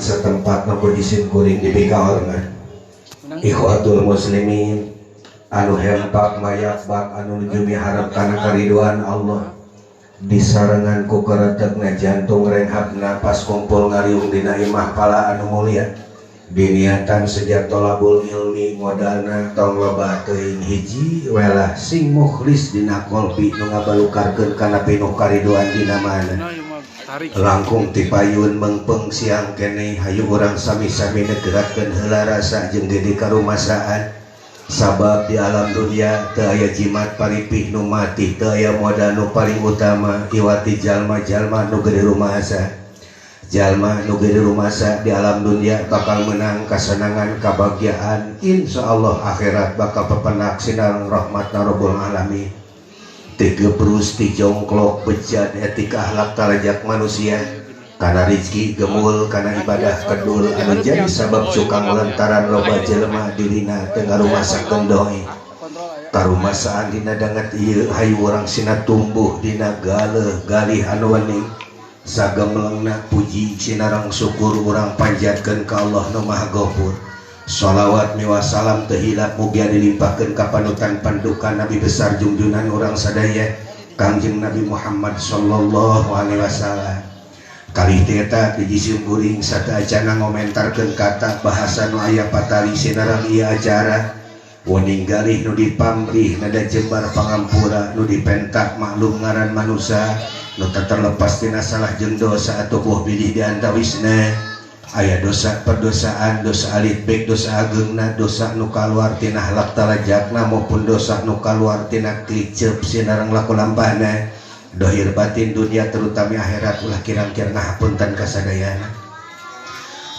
Setempat nu jisim kuring dipikaorna. Ikhwatul muslimin anu hempak mayakbak anu nuju miharep kana kariduan Allah disarengan ku keretegna jantung renghapna pas kumpul ngariung dina imah pala anu mulia diniatan sejak tolabul ilmi modalna tong loba teuing hiji welah sing mukhlis dina qalbi nu ngabalukarkeun kana pinuh kariduan dina mana langkung tipayun mengpeng siang keneh hayu urang sami-sami negerakeun heula rasa jeung gede karumasaan sabab di alam dunia teu aya jimat paripih nu mati teu aya modal nu paling utama iwati jalma-jalma nu gede rumasa jalma nu gede rumasa di alam dunia bakal menang kasenangan kabahagiaan insyaallah akhirat bakal pepenak sinareng rahmatna Rabbul alamin. Tiga berus ti jongklok bejat etika akhlak tarajak manusia karena rizki gemul karena ibadah kedul anu jadi sabab cukang lantaran loba jelema dirina teu ngarumasakeun doi karumasaan dina danget ieu hayu urang sina tumbuh dina galeuh galih anu wening sagemlengna puji sinareng syukur urang panjatkeun ka Allah nu Maha Ghafur. Sholawat miwah salam teu hilap mugia dilimpahkeun ka panutan pandukan Nabi besar jungjunan urang sadaya Kangjeng Nabi Muhammad sallallahu alaihi wasallam. Kalih teh eta di jisim kuring sateuacanna ngomentarkeun kata bahasa nu aya patali sinareng ieu acara wening galih nu dipamrih nada jembar pangampura nu dipentak maklum ngaran manusia nu terlepas tina salah jeung dosa atuh bilih di antawisna aya dosa perdosaan dosa alit baik dosa agengna dosa nu kaluar tina halak talajakna maupun dosa nu kaluar tina kiceup sinareng laku lampahna dohir batin dunia terutama akhirat ulah kirang-kirang hapunten kasadayana.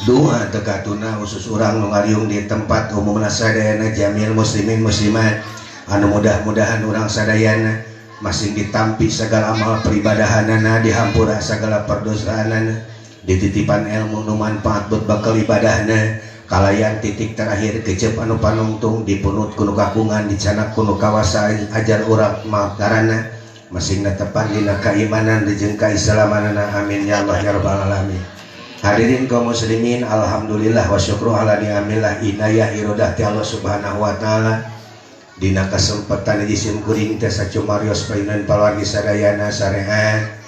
Doa tekatuna khusus urang nu ngariung di tempat umumna sadayana jamil muslimin muslimat anu mudah-mudahan urang sadayana masing ditampi segala amal peribadahanana dihampura segala perdosaanana dititipan ilmu nu manfaat buat bakal ibadahna kalayan titik terakhir kecep anu panungtung dipunut kuno kagungan dicanak kuno kawasa ajar urang maaf karana masing netepan dina keimanan jeung kaislamanana amin ya Allah ya rabbal alamin. Hadirin kaum muslimin alhamdulillah wa syukru ala ni'amillah inayah irodah ti Allah subhanahu wa taala dina kesempatan jisim kuring teh sacumarios payunan pawargi sadayana sarehat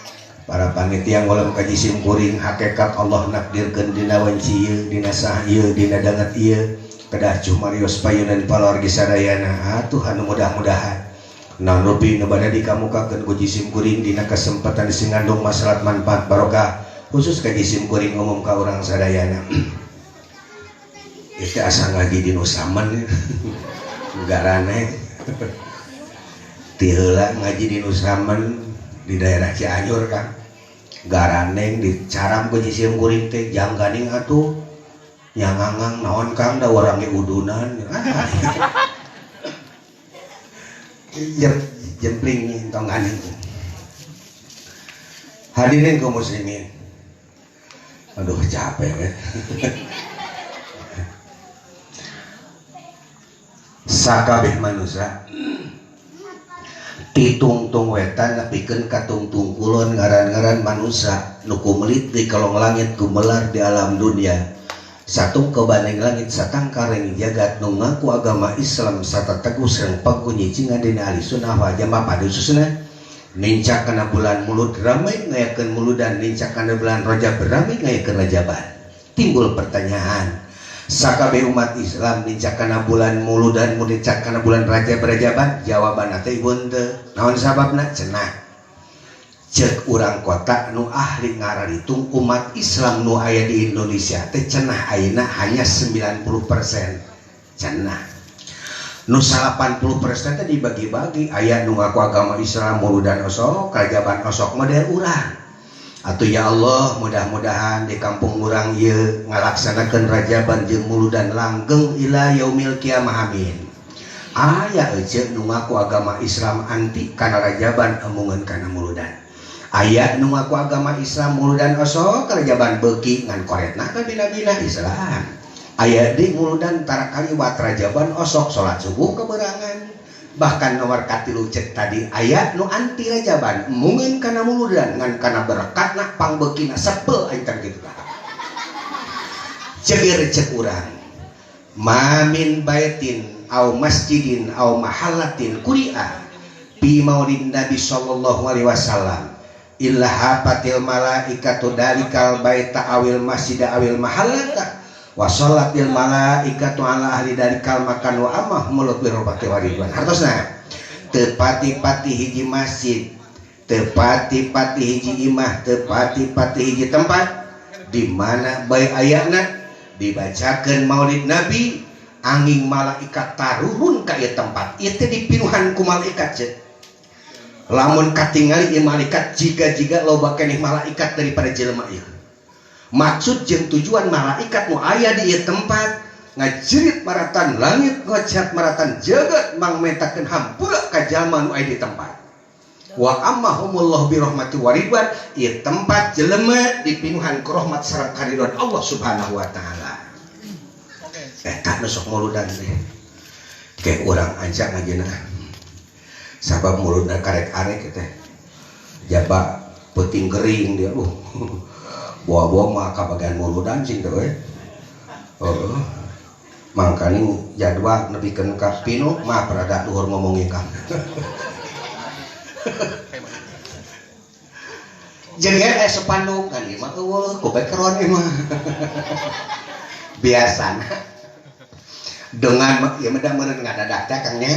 para panitia ngolem ka jisim kuring hakikat Allah nakdirkeun dina wanci ieu dina sah ieu dina danget ieu kedah cumarios payunan pawargi sadayana atuh anu mudah-mudahan naon rupi nu bade dikamukakeun ku jisim kuring dina kesempatan sing ngandung maslahat manfaat barokah khusus ka jisim kuring umum ka urang sadayana. Itu asa ngaji di Nusaman garane ti heula ngaji di Nusaman di daerah Cianjur kan garaneng di caram ku jisim kuring teh jang ganing atuh nyangangang naon Kang da urang ge udunan jempling tong ganing. Hadirin kaum muslimin, aduh capek ya. Sakabeh manusia titungtung wetan nepikeun ka tungtung kulon ngaran-ngaran manusia nu kumelit di kolong langit gumelar di alam dunia satung kebaneng langit satangkareng jagat nu ngaku agama Islam sarta teguh sareng pagu nyicingan dina ahli sunnah wal jamaah pada khususna nincak kana bulan mulud ramai ngayakeun muludan nincak kana bulan Rajab ramai ngayakeun rajaban. Timbul pertanyaan sakabeh umat Islam nincak kana bulan muludan nincak kana bulan Rajab rajaban jawabanna teh ibu teu naon sababna cenah cek urang kota nu ahli ngararitung umat Islam nu aya di Indonesia teh cenah ayeuna hanya 90% cenah nu 80% teh dibagi-bagi aya nu ngaku agama Islam muludan osok rajaban osok model urang. Atuh ya Allah mudah-mudahan di kampung urang ieu ngalaksanakeun rajaban jeung muludan langgeng ila yaumil kiamah amin. Aya euceuk nu ngaku agama Islam anti kana rajaban emungeun kana muludan. Aya nu ngaku agama Islam muludan osok rajaban beuki ngan koretna ka bina-bina Islam. Aya deui muludan tara kaliwat rajaban osok salat subuh keberangan. Bahkan nomor katilu cek tadi aya nu anti rajaban mungkin kana muludan ngan kana berkatna pangbeukina sepel aing teh kitu. Cegir cek urang mamin baitin au masjidin au mahallatin quri'a bi maulid Nabi sallallahu alaihi wasallam illa hafatil malaikatu dalikal baita awil masjid awil mahallata wa shallatil malaikatu ala ahli dalikal makan wa amah mulut birobati waridwan. Hartosna tepati-pati hiji masjid, tepati-pati hiji imah, tepati-pati hiji tempat di mana bae ayana dibacakeun maulid Nabi angin malaikat taruhun ka ieu tempat. Ieu teh dipinuhan ku malaikat ceuk. Lamun katingali ieu malaikat jiga-jiga loba keneh malaikat daripada jelema ieu. Maksud jeung tujuan malaikat nu aya di ieu tempat ngajerit maratan langit, ngocat maratan jagat, mangmetakeun hampura ka jalma nu aya di tempat. Wa ammahumullah bi rahmati wa ridwan, ieu tempat jelema dipinuhan ku rahmat sareng karidhoan Allah Subhanahu wa taala. Eta nu sok muludan teh. Ke urang ancak ngajena. Sabab muludna karek-arek teh. Jaba peuting kering dia. Buah-buah mah kabagian muludan cing teh we. Heeh. Mangkaning jadwal nepikeun ka pinu mah rada luhur ngomongin ka. Jeung aya sepanduk kan ieu mah eueuh ku background ieu mah. Biasana dengan ya meda meureun ngadadak teh Kang nya.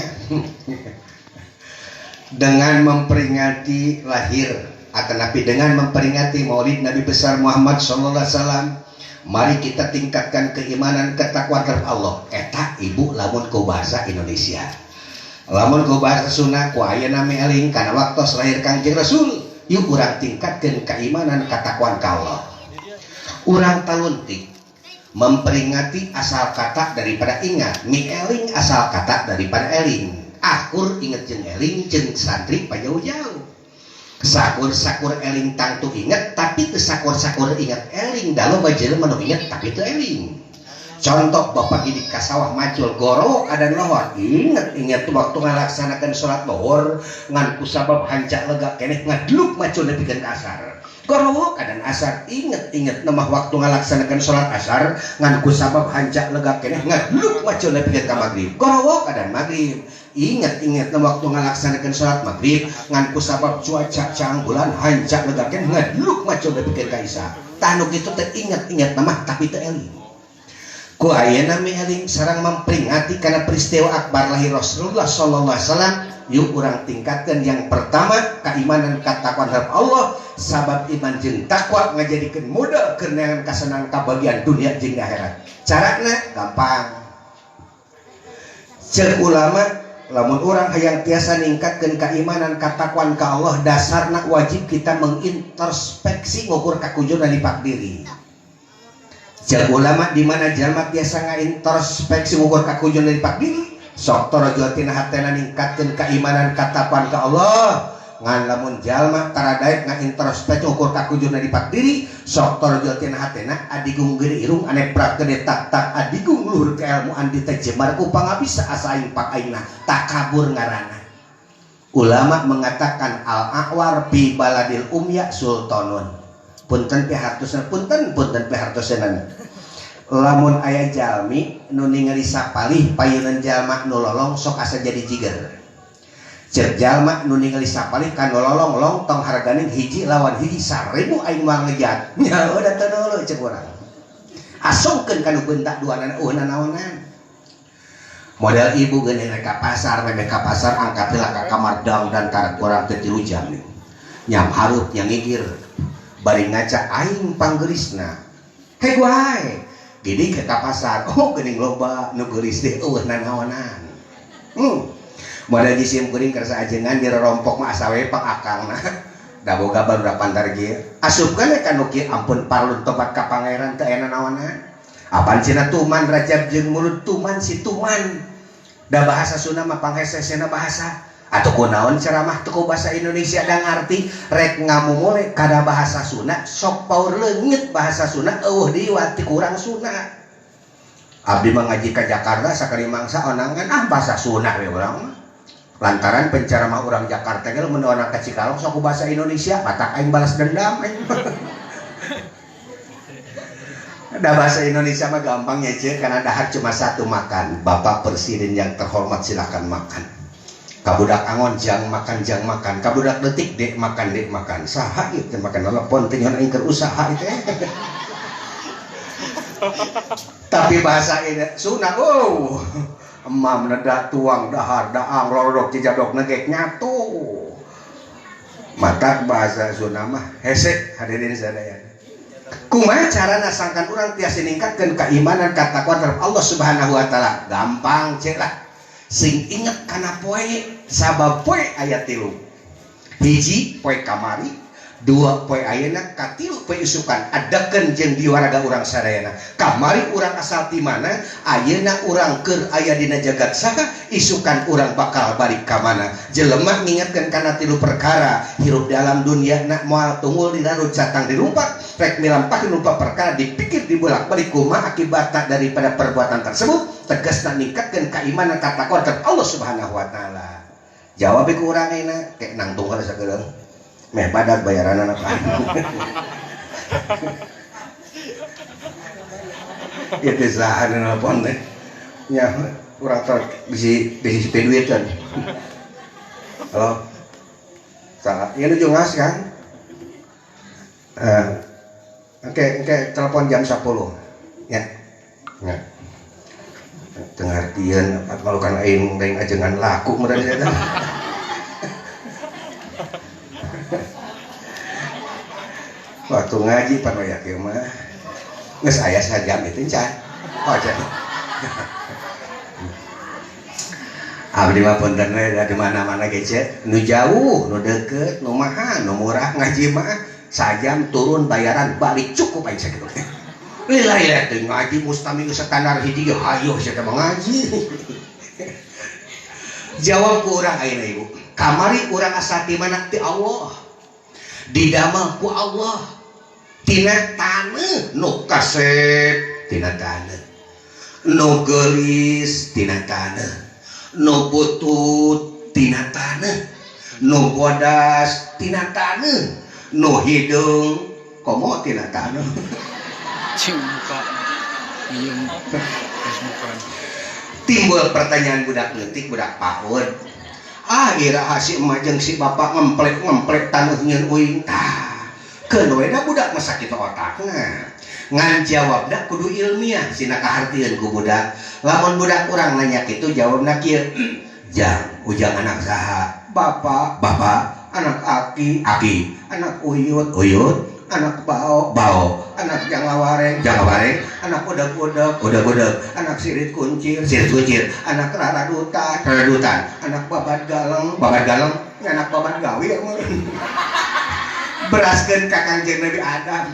Dengan memperingati lahir atanapi dengan memperingati Maulid Nabi besar Muhammad sallallahu alaihi wasallam, mari kita tingkatkan keimanan ketakwaan terhadap Allah. Eta ibu lamun ku bahasa Indonesia, lamun ku bahasa Sunda ku ayeuna eling kana waktos lahir Kangjeng Rasul, yuk urang tingkatkeun keimanan ketakwaan ka Allah. Urang taluntik memperingati asal kata daripada ingat, mi eling asal kata daripada eling. Akur inget jeung eling jeung santri pajauh-jauh. Sakur-sakur eling tangtu inget, tapi teu sakur-sakur inget eling. Da loba jelema nu inget tapi teu eling. Contoh bapak di ka sawah macul gorok adan lohor, inget-inget tuh waktu ngalaksanakeun salat lohor ngan kusabab hanca lega keneh ngadluk macul nepikeun ka asar. Gorok adan asar, inget-inget nemah waktu ngalaksanakeun salat asar ngan kusabab hanca lega keneh ngadluk macul nepikeun ka magrib. Gorok adan magrib, inget-inget nemah waktu ngalaksanakeun salat magrib ngan kusabab cuaca caang bulan hanca lega keneh ngadluk macul nepikeun ka isya. Tah nu kitu teh inget-inget nemah tapi teu eling. Ku ayeuna mi eling sareng memperingati kana peristiwa akbar lahir Rasulullah sallallahu alaihi wasallam, yuk urang tingkatkan yang pertama keimanan katakwaan terhadap Allah, sabab iman jeung takwa ngajadikeun modal keur neangan kasenangan kabagian dunia jeung akhirat. Carana gampang. Ceuk ulama lamun urang hayang tiasa ningkatkeun keimanan katakwaan ka Allah, dasarna wajib kita mengintrospeksi ngukur kakujuran nifak diri. Ceuk ulama di mana jalma tiasa ngaintrospeksi ngukur kakujuran nifak diri, sok torojo tina hatena ningkatkeun keimanan katakwaan ka Allah. Ngan lamun jalma taradaek ngaintrospeksi ngukur kakujuran nifak diri, sok torojo tina hatena adigung gede irung aneprak gede tak tak adigung luhur keilmuan ditejemar ku pangabisa asa aing pak aingna takabur ngaranna. Ulama mengatakan al-a'war bi baladil umya sultanun. Punten pihartosna, punten punten pihartosna. Lamun aya jalmi nu ningali sapalih payeunan jalma nu lolong sok asa jadi jiger. Ceuk jalma nu ningali sapalih ka nu lolong long tong harganing hiji lawan hiji 1000 aing moal ngejat. Nya udah teu deuleu ceuk urang. Asongkeun ka nu bentak duanana eueuh nanaonan. Model ibu geuning rek ka pasar, memeh ka pasar angkat heula ka kamar dang dan karek urang teh 3 jam. Nyam hareup nya ngigir. Bari ngaca aing panggerisna. Hei wae. Gini ke pasar, oh geuning loba nu geulis teh eueuh nanaonan. Modal jisim kuring kersa ajengan dirorompok mah asa we pak akangna. Da boga barudak pantar kieu. Asupkeun we ka nu kieu ampun parlun tobat ka pangeran teu aya nanaonan. Apan cenah tuman rajab jeung mulut tuman si tuman. Da bahasa Sunda mah panghesesena bahasa. Atuh kunaon ceramah teu ku bahasa Indonesia da ngarti rek ngamumule kada bahasa Sunda sok paur leungit bahasa Sunda eueuh deui ti kurang Sunda. Abdi mah ngaji ka Jakarta sakali mangsa onangan ah bahasa Sunda we urang mah. Lantaran penceramah urang Jakarta ge lamun onang ka Cikalong sok ku bahasa Indonesia batak aing balas dendam aing. Da bahasa Indonesia mah gampang ya cek, karena dahar cuma satu makan. Bapak Presiden yang terhormat silakan makan. Kabudak angon jang makan jang makan. Kabudak detik dek makan dek makan. Saha ieu teh makan telepon teh nyon aing keur usaha itu. Tapi bahasa ini sunah oh. Emam nedak tuang dahar daang lolodok jejadok negek nyatu. Mata bahasa Sunda mah hese hadirin sadayana. Kumaha carana sangkan urang tiasa ningkatkeun keimanan katakwaan terhadap Allah Subhanahu wa taala? Gampang cek lah. Sing inget kana poe sabab poe aya 3. Hiji poe kamari, 2 poe ayeuna, katilu poe isukan. Adakeun jeung diwaraga urang sadayana. Kamari urang asal ti mana, ayeuna urang keur aya dina jagat saha, isukan urang bakal balik ka mana. Jelema ngingetkeun kana 3 perkara, hirup dalam dunia nak moal tunggul dirarut catang dirumpak, rek milampahkeun rupa perkara dipikir dibolak-balik kumaha akibatna daripada perbuatan tersebut, tegasna ningkatkeun keimanan katakwaan terhadap Allah Subhanahu wa taala. Jawab ku urang ayeuna, kek nangtung heula sakedeung. Meh badag bayaran anak. Ya teh saha nu nelpon teh. Nya urang teh bisi bisi duitan. Halo. Saha? Ieu nuju ngas kan? Engke telepon jam 10. Ya. Ya. Teu ngartieun malukan aing lain ajengan laku meureun eta. Waktu ngaji pan aya kieu mah geus aya sajam itu can. Oh can. Abdi mah punten we da di mana-mana ge ce, nu jauh, nu deukeut, nu mahal, nu murah ngaji mah sajam turun bayaran balik cukup aing sakitu. Lila teh ngaji mustami geus standar hiji ge hayoh sia teh ngaji. Jawab ku urang ayeuna ibu. Kamari urang asa ti mana ti Allah. Didamel ku Allah. Tina taneuh nu kasep tina taneuh, nu geulis tina taneuh, nu butut tina taneuh, nu bodas tina taneuh, nu hideung komo tina taneuh. Cing muka ieu Facebookan. Timbul pertanyaan budak leutik budak PAUD. Ah iraha si emak jeung si bapak ngemplek-ngemplek taneuh nyeun uing tah. Keun we da budak mah sakitu otakna. Ngan jawabna kudu ilmiah sina kahartieun ku budak. Lamun budak urang nanya kitu jawabna kieu. Jang, ujang anak saha? Bapak, bapak, anak aki, aki, anak uyut, uyut, anak bao, bao, anak janglawareng, janglawareng, anak udeg-udeg, udeg-udeg, anak sirit kuncir, sirit kuncir, anak raradutan, raradutan, anak babat galeng, babat galeng, anak babat gawi. Beraskeun ka Kangjeng Nabi Adam.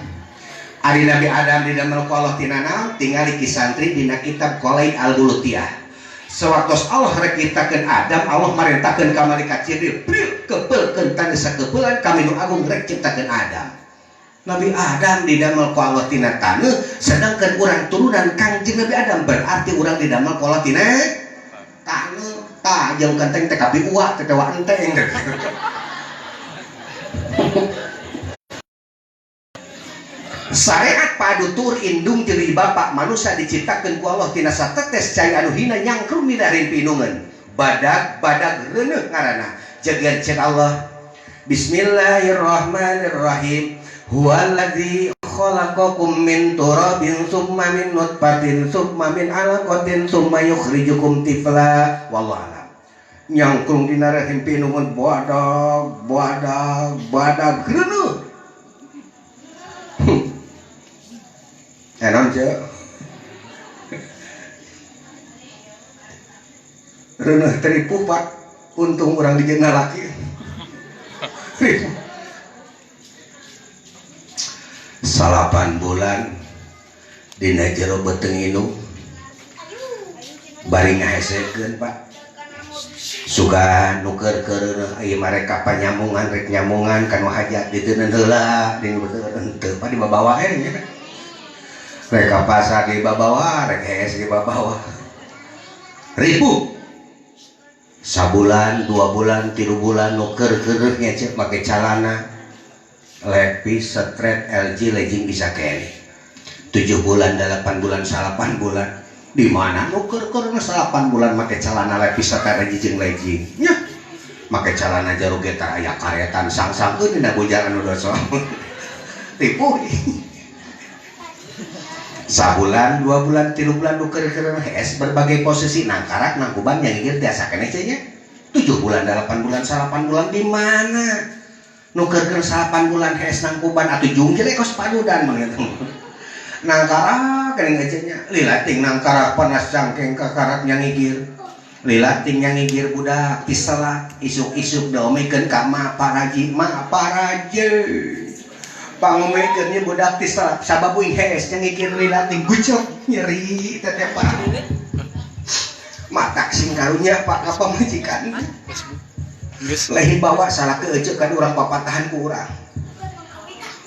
Ari Nabi Adam didamel ku Allah tina naon? Tingali ki santri dina kitab Qolaid Al-Bulutiyah. Sewaktu Allah rek nyiptakeun Adam, Allah marentahkeun ka malaikat Jibril, "Bril, kepeulkeun taneuh sakeupelan kami nu agung rek ciptakeun Adam." Nabi Adam didamel ku Allah tina taneuh, sedangkan urang turunan Kangjeng Nabi Adam berarti urang didamel ku Allah tina taneuh. Tah jeung kenteng teh kapi uak teh wa enteng. Syariat padutur indung jeung bapak manusia diciptakeun ku Allah tina satetes cai anu hina nyangkrung dina rimpinungan. Badag badag reuneuh ngaranna. Jeger cek Allah. Bismillahirrahmanirrahim. Huwallazi khalaqakum min turabin tsumma min nutfatin tsumma min alaqatin tsumma yukhrijukum tifla. Wallahu a'lam. Nyangkrung dina rimpinungan badag badag badag reuneuh. Enon cek reuneuh teripuh pak, untung urang dijeuna laki. Ripuh. 8 bulan dina jero beuteung indung bari ngahesekeun pak. Sugan nu keur keureuh ieu mereka panyambungan rek nyambungan kanu hajat diteuneun heula dina beuteung henteu pak dibabawa we nya. Rek ka pasar dibabawa, rek hees dibabawa. Ribu. Sabulan, 2 bulan, 3 bulan nu keur-keureuh nya cek make calana. Lepi, setret, LG, legging bisa kene. 7 bulan 8 bulan 8 bulan di mana nu keur-keur 8 bulan make calana lepis teh jeung legging nya make calana jaru ge tara aya karetan sangsangkeun dina bujar anu dosa tipu sabulan 2 bulan 3 bulan nu keur-keur hees berbagai posisi nangkarak nangkuban yang ngigir tiasa keneh cenah nya 7 bulan 8 bulan 8 bulan di mana nu keur-keur 8 bulan hees nangkuban atuh jungkir kos padudan mah gitu nangkarak geuning aja nya lila ting nangkarak panas cangkeng kakarak nyangigir lila ting nyangigir budak tiselak isuk-isuk daomekeun ka ma paraji ma paraje pangomekeun nya budak tiselak sabab uing hees nyangigir lila ting gucok nyeri teh teh Pak matak sing karunya Pak ka pamajikan lain bawa salah ke ece kan urang papatahan ku urang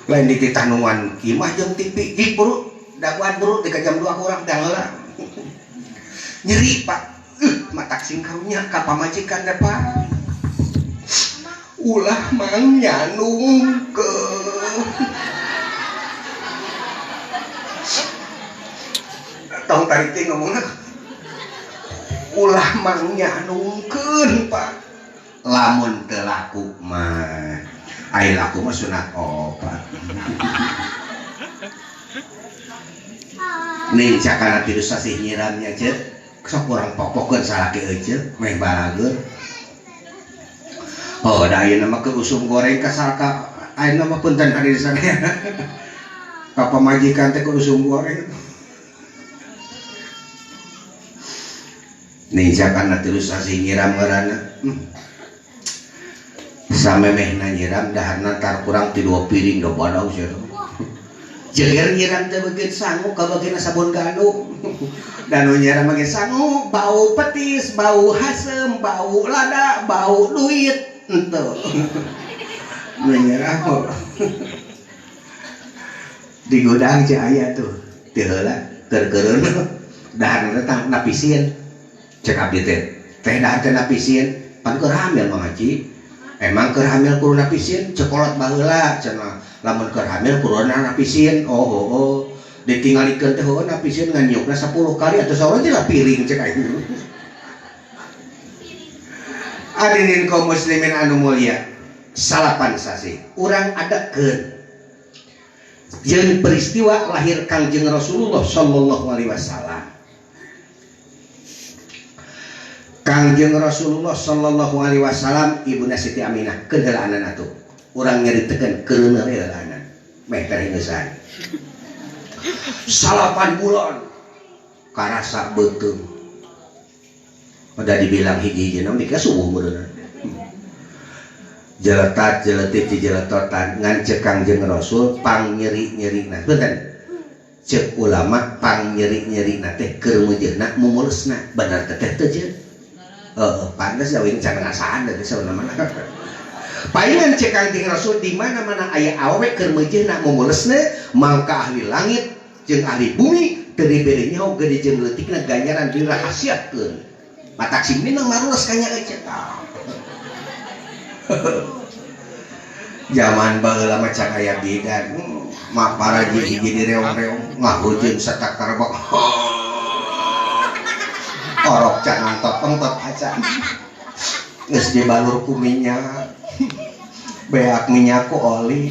lain dititah nungan imah jeung TV jik buru daguan buru di jam 2 kurang dah heula nyeri Pak matak sing karunya ka pamajikan teh Pak ulah mang nyanungkeun tong tarik teh ngomongna ulah mang nyanungkeun Pak lamun teu laku mah ai laku mah sunat opat nih cakana tilu sasih nyiramnya ceuk sok urang popokeun salaki euceuk meh balageur oh da ayeuna mah keur usum goreng ka salaka ayeuna mah punten hadir sadaya ka pamajikan teh keur usum goreng nih cakana tilu sasih nyiram ngaranna samemehna nyiram daharna tar kurang ti 2 piring do badau sia jeger nyiram teh bagian sangu ka bagian sabun ganu dan nu nyiram bagian sangu bau petis bau hasem bau lada bau duit henteu nu nyiram di gudang ceu aya tuh teu heula keur-keureun daharna teh napisin cek abdi teh teh dahar teh napisin pan keur hamil mah ngaji emang keur hamil kudu napisin cekolot baheula cenah lamun keur hamil kudu napisin oh oh oh ditinggalikeun teh heueuh napisin ngan nyiukna 10 kali atuh saurang teh piring cek aing hadirin kaum muslimin anu mulia salapan sasih urang adekeun jeung peristiwa lahir Kangjeng Rasulullah sallallahu alaihi wasallam Kangjeng Rasulullah sallallahu alaihi wasallam ibuna Siti Aminah keun heulaanan atuh urang nyaritakeun keureuneuh heulaanan meh terhineusan 8 bulan karasa beuteung udah dibilang hiji-hiji naon dikira subuh meureunna jeletat jeletit jeletotan ngan ceuk Kangjeng Rasul pang nyeri-nyerina punten ceuk ulama pang nyeri-nyerina teh keur meujeuhna mumulesna bener teh teh teu pantes da wing can ngasaan da sauna mana. Paingan cek Kangjeng Rasul di mana-mana aya awewe keur meujeuhna mumulesna mangka ahli langit jeung ahli bumi teu dibere nyaho gede jeung leutikna ganjaran dirahasiakeun. Matak sing minang marules ka nya ece. Zaman baheula mah can aya bidan mah paraji hiji direong-reong ngahujeun satakarbak. Orok can ngantot-entot acan geus dibalur ku minyak beak minyak ku oli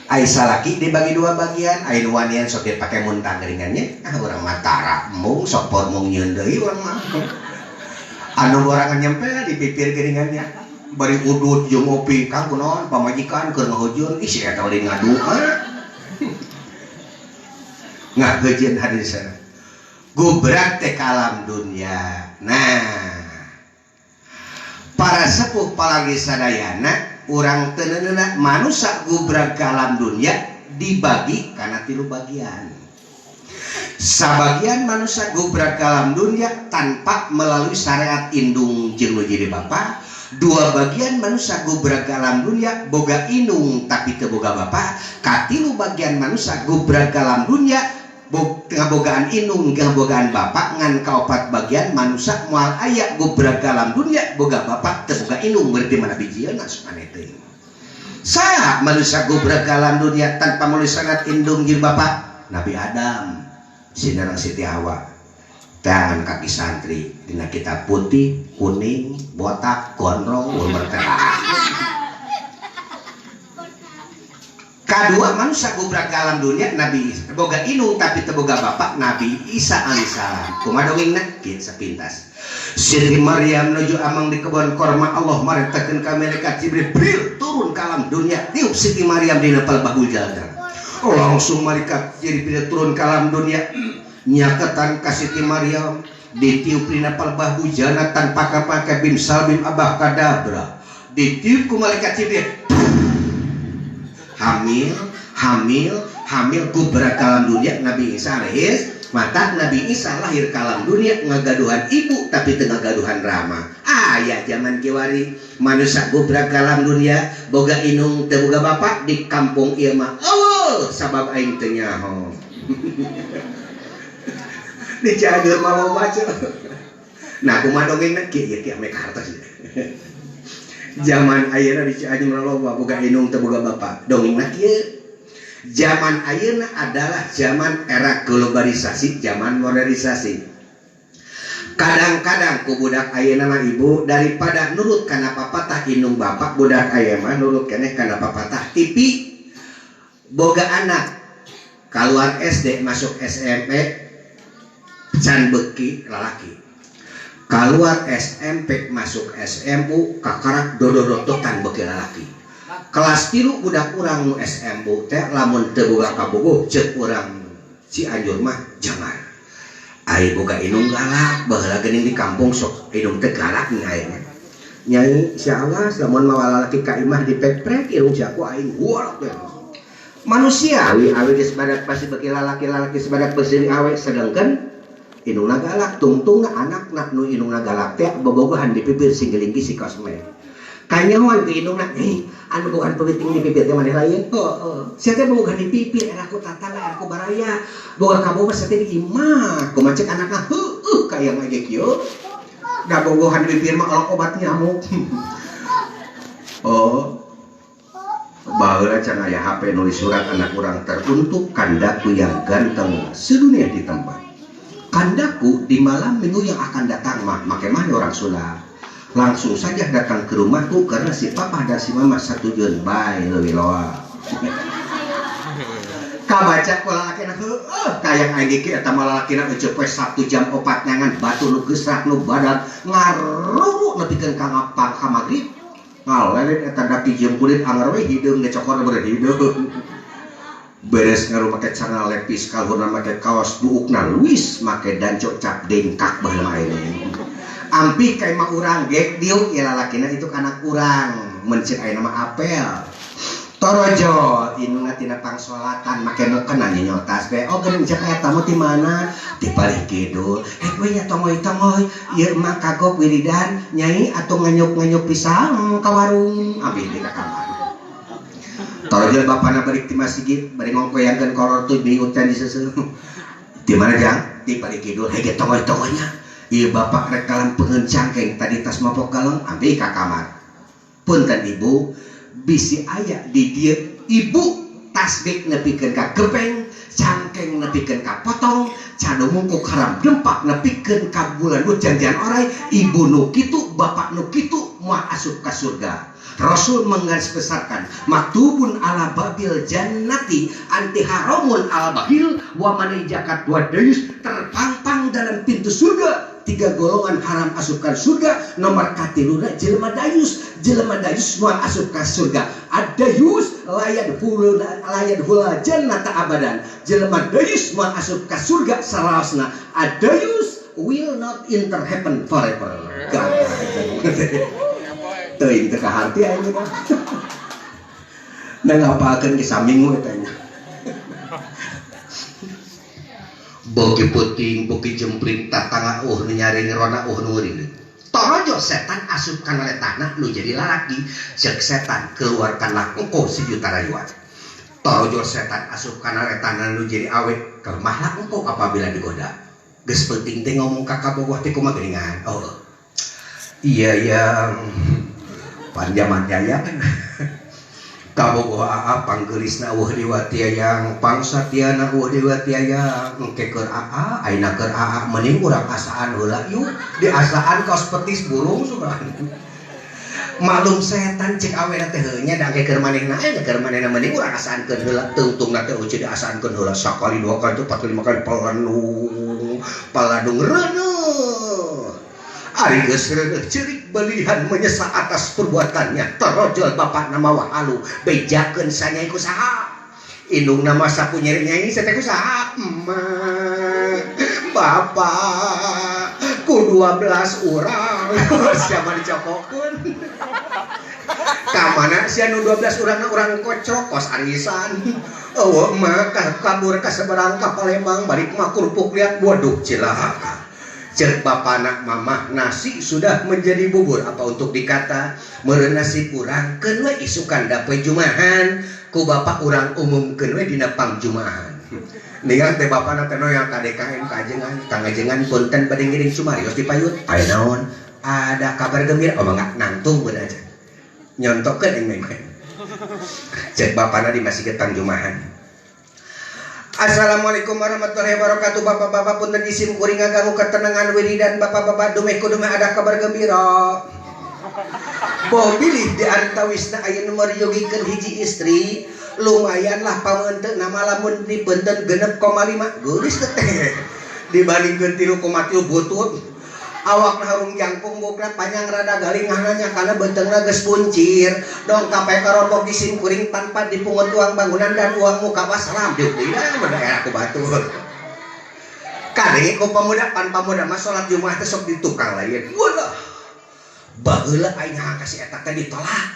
ai salaki dibagi 2 bagian ai nu wanian sok dipake muntah geuningannya ah urang mah tara embung sok por mung nyieun deui urang mah anu borangan nyempel di pipir geuningannya bari udut jeung ngopi kang kunaon pamajikan keur ngahujeun ih si eta ulin ngadu ngahujeun hadir sana gubrak teh kalam dunia. Nah, para sepuh palagi sadayana urang teu neuneuhna manusa gubrak kalam dunia dibagi kana 3 bagian. Sabagian manusia gubrak kalam dunia tanpa melalui syariat indung jeung nu jadi bapa. 2 bagian manusia gubrak kalam dunia boga indung tapi teu boga bapa. Katilu bagian manusia gubrak kalam dunia ngabogaan indung ngabogaan bapak ngan kaopat bagian manusia moal aya gubrak alam dunia boga bapak teu boga indung berarti mana bijieuna sok aneh teuing. Saha manusia gubrak ka alam dunia tanpa melalui sanad indung jeung bapak? Nabi Adam sinareng Siti Hawa. Tangan kaki santri dina kitab putih, kuning, botak, gondrong, ulur terang. Kadua manusia gubrak ka alam dunia Nabi boga indung tapi teu boga bapak Nabi Isa alaihissalam. Kumaha dongengna? Kieu sapintas. Siti Maryam nuju amang di kebon korma Allah maretakeun ka malaikat Jibril turun ka alam dunia tiup Siti Maryam dina palbahul jalda. Langsung malaikat Jibril turun ka alam dunia nyaketan ka Siti Maryam ditiup dina palbah bujana tanpa kapake bim salbim abah kadabra ditiup ku malaikat Jibril hamil hamil hamil gubrak ka alam dunia Nabi Isa alaihis mata Nabi Isa lahir ka alam dunia ngagaduhan ibu tapi teu ngagaduhan rama. Aya zaman kiwari manusia gubrak ka alam dunia boga indung teu boga bapak di kampung ieu mah eueuh sabab aing teu nyaho. Di Cianjur mah loba cenah. Nah kumaha dongengna kieu ieu kieu ame kahartos. Zaman ayeuna di Cianjur mah loba boga indung teu boga bapak. Dongengna kieu. Zaman ayeuna adalah zaman era globalisasi, zaman modernisasi. Kadang-kadang ku budak ayeuna mah ibu daripada nurut kana papatah indung bapak, budak ayeuna mah nurut keneh kana papatah TV. Boga anak keluar SD masuk SMP can beuki lalaki. Keluar SMP masuk SMU kakarak dodorototan beuki lalaki. Kelas 3 budak urang nu SMU teh lamun teu boga kabogoh ceuk urang Cianjur mah jangan. Ai boga indung galak baheula geuning di kampung sok indung teh galak nya ayeuna. Nyai insyaallah lamun mawa lalaki ka imah dipeprek irung sia ku aing hualak teh. Manusia awi geus badak pasti beuki lalaki-lalaki sebadak berseri awe sedangkan indungna galak tungtungna anakna nu indungna galak teh bobogohan di pipir singgelinggi si kosme. Kanyahoan ke indungna, anu bogohan peuting di pipir teh maneh lain. Heeh. Sia teh bogohan di pipir era ku tatangga era ku baraya. Boga kabogoh sia teh di imah. Kumaha cek anakna heueuh ka yang ge kieu. Da bogohan di pipir mah olok obat nyamuk. Oh. Baheula can aya HP nulis surat anak urang teruntuk kandaku yang ganteng sedunia di tempat. Kandaku di malam minggu yang akan datang mah make mah orang Sunda. Langsung saja datang ke rumahku karena si papa dan si mama satujuan bae leuwih loa. Kabaca ku lalakina heueuh kayang aing ge eta mah lalakina euceup we Sabtu jam 4 nyangan batu nu geusrak nu badag ngaruru nepikeun ka ngapang ka magrib. Ngalelet eta daki jeung kulit anger we hideung ngecokor beureum hideung. Beres ngaru make celana lepis kaluhurna make kaos buukna Luis make danco cap dengkak baheula mah ayeuna. Ampih ka imah urang gek diuk ieu lalakina itu anak urang mun ceuk ayeuna mah apel. Torojo indungna tina pangsolatan make mukena nyotas be. Oh geuning ceuk eta mah ti mana? Ti palih kidul. Hek we nya tongoy-tongoy ieu mah kagok wiridan nyai atuh nganyuk-nganyuk pisang ka warung abdi di ka kamar. Torojo bapana balik ti masjid bari ngongkoyangkeun kolor tuh bingung can diseuseul. Ti mana jang? Ti palih kidul. Hege tongoy-tongoynya. Ieu bapak rek kalampeungeun cangkeng tadi tas mapok galeng abdi ka kamar. Punten ibu bisi aya di dieu ibu tasbih nepikeun ka gepeng, cangkeng nepikeun ka potong, cadumungkuk haram dempak nepikeun ka bulan janjian orai, ibu nu kitu bapak nu kitu moal asup ka surga. Rasul menggarisbesarkan maktubun ala babil jannati anti haramun ala bahil wa manijakat wa dayus terpampang dalam pintu surga. Tiga golongan haram asupkan surga. Nomor katiluna jelema dayus, jelema dayus moal asup ka surga. Ad-dayus layan huluna layan hula jannata abadan. Jelema dayus moal asup ka surga salaosna. Ad-dayus will not enter heaven forever. Teuing teu kaharti aing mah. Nah ngapakeun ge saminggu eta nya. Boki puting, boki jempling, tatangga nu nyaring rona nu ngeuring. Torojo setan asup kana letahna nu jadi lalaki. Ceuk setan keluarkanlah engkau sejuta rayuan. Torojo setan asup kana letahna nu jadi awe, kelemahlah engkau apabila digoda. Geus penting teh ngomong ka kabogoh teh kumaha geuningan. Oh. Iya yang panjaman jaya kan. Kabogoh aa panggeulisna eueuh diwatiayang, pangsatiana eueuh diwatiayang, engke keur aa, ayeuna keur aa mending urang asaan heula yuk. Diasaan kaos petis burung sugan. Maklum setan cek awena teh heuh nya da engke keur manehna aya keur manehna mending urang asaankeun heula. Tungtungna teh eueuh diasaankeun heula sakali dua kali empat kali lima kali pelandung pelandung reuneuh. Ari geus reuneuh ceurik belihan menyesal atas perbuatannya terojol bapak nama wahalu bejakeun sanyai ku saha indungna mah sapu nyeri nyai teh ku saha emak bapak ku 12 urang siapa dicokokeun ka mana sia nu 12 urangna urang kocrok kos arisan eueuh mah kabur ka seberang ka Palembang balik mah kerupuk liat waduh cilaka. Cek bapana mamah nasi sudah menjadi bubur apa untuk dikata meureun nasi kurang keun we isukan da poe jumahan ku bapak urang umumkeun we dina pangjumahan. Ningang teh bapana teh noyang ka DKM kajengan kangajengan punten bade ngiring sumarios di payun aya naon ada kabar gembira oh mangga nangtung beun aja nyontokeun aing mah. Cek bapana di masjid pangjumahan. Assalamualaikum warahmatullahi wabarakatuh. Bapak-bapak punten isim kuring ngaganggu ketenangan wiridan bapak-bapak dumeh kudu meh ada kabar gembira. Boh bilih di antawisna aya nu meryogikeun hiji istri lumayan lah pameunteun nama lamun dibeunteun 6,5 geulis teh dibandingkeun 3,3 butut. Awakna harung jangkung bukna panjang rada galing ngananya karena beuteungna geus buncir dong kapai karombok di sim kuring tanpa dipungut uang bangunan dan uang muka wassalam diuk deui da daerah ku batur. Kade ku pemuda pan pemuda mah salat Jumat teh sok di tukang lain. Walah. Baheula aing ka si eta teh ditolak.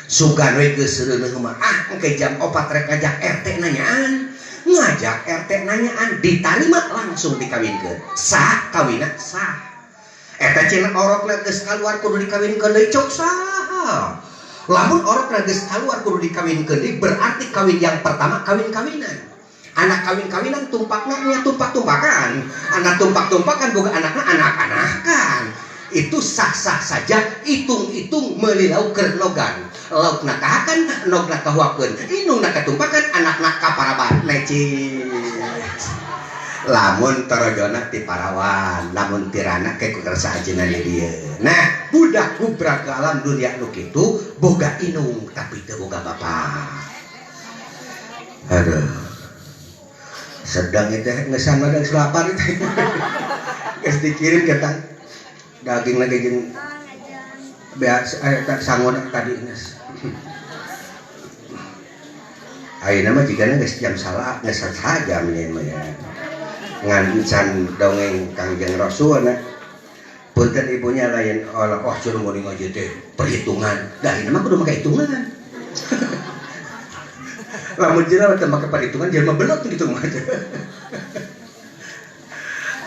Sugan we geus reuneuh mah ah engke jam 4 rek ngajak RT nanyaan. Ngajak RT nanyaan ditarima langsung dikawinkeun. Sah kawinna sah. Eta cenah orokna geus kaluar kudu dikawinkeun deui cok saha. Lamun orokna geus kaluar kudu dikawinkeun deui berarti kawin yang pertama kawin-kawinan. Anak kawin-kawinan tumpakna nya tumpak-tumpakan. Anak tumpak-tumpakan boga anakna anak-anakan. Itu sah-sah saja hitung-hitung meuli lauk keur nogan. Laukna kahakan, nogna kahuakeun. Indungna katumpakan, anakna kaparaban. Necis. Lamun torojona ti parawan, lamun tirana ke ku kersa ajeuna di dieu. Nah, budak gubrak ke alam dunia nu kitu boga indung tapi teu boga bapa. Aduh. Sedang itu ngesan mah geus lapar itu. Geus dikirim ke tang daging lagi jeung beas sangon tadi geus. Ayeuna mah jigana geus jam salah geus sajam ieu mah ya. Ngan can dongeng Kangjeng Rasul na. Punten ibunya lain olah oh cuman mau ngaji teh perhitungan. Dah ini mah kudu make hitungan. Lamun jelema teh make perhitungan jelema belot gitu mah.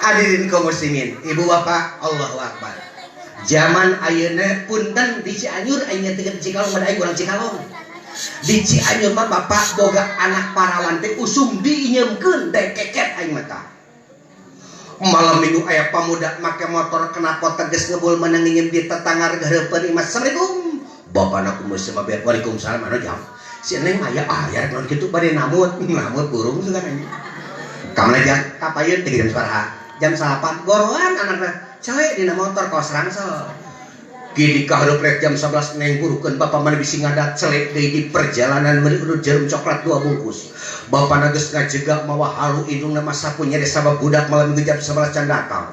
Hadirin kaum muslimin, ibu bapak, Allahu Akbar. Zaman ayeuna punten di Cianjur aing teh Cikalong mah aing urang Cikalong. Di Cianjur mah bapak boga anak parawan teh usum diinyeumkeun dekeket aing mah tah. Malam minggu aya pamuda make motor kenapa tegas ngebul menang nginjem di tetangga hareupeun imah. Assalamualaikum. Bapana kumaha sama biar waalaikumsalam anu jam. Si Neng aya aya naon kitu bade namut, namut burung sugan anjing. Ka mana jam? Ka payun teh jam sabaraha? Jam 8 goroan anakna. Cele dina motor kaos rangsel. Kini kahareup rek jam 11 neng burukeun bapa mana bisi ngadat celek deui di perjalanan meuli udud jarum coklat 2 bungkus. Bapana geus ngajegak mawa halu indungna mah sapu nyeri sabab budak malam minggu jam 11 can datang.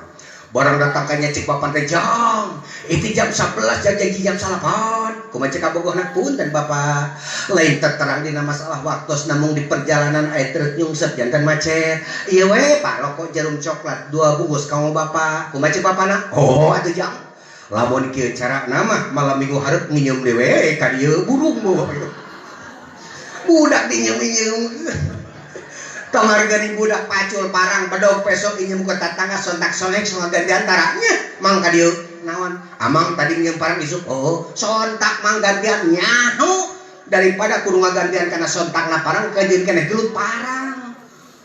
Barang datang ka nya cek bapa teh jang, itu jam 11 janji jam 8. Kumaha cek kabogohna punten bapa. Lain terterang dina masalah waktos namung di perjalanan aya truk nyungsep jantan macet. Ieu we Pak rokok jarum coklat 2 bungkus kamu bapa. Kumaha cek bapana? Oh atuh jang. Lamun kieu cara nama malam minggu hareup nginyeum deui ka dieu burung bawa. Budak dinyeum-inyeum. Tong harga budak pacul parang bedog pesok inyeum ke tetangga sontak sonek soal gantian taranya mang ka dieu naon amang tadi nginyeum parang isuk oh sontak mang gantian nyaho daripada kudu ngagantian kana sontakna parang kajeun keneh gelut parang.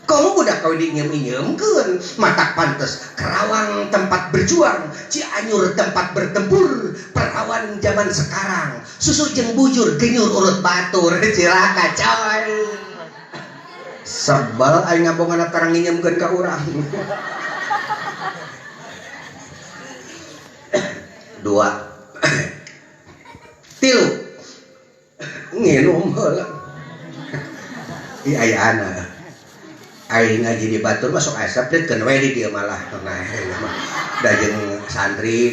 Kamu budak kau diinyeum-inyeumkeun, matak pantes Kerawang tempat berjuang, Cianjur tempat bertempur, perawan zaman sekarang, susu jeung bujur genyur urut batur, cilaka coy. Sebel aing ngabongan tarang nginyeumkeun ka urang. Dua. Tilu. Nginum heula. Ieu ayana. Aing ngaji di batur masuk asap deui keun we di dieu malah. Nah, da jeung santri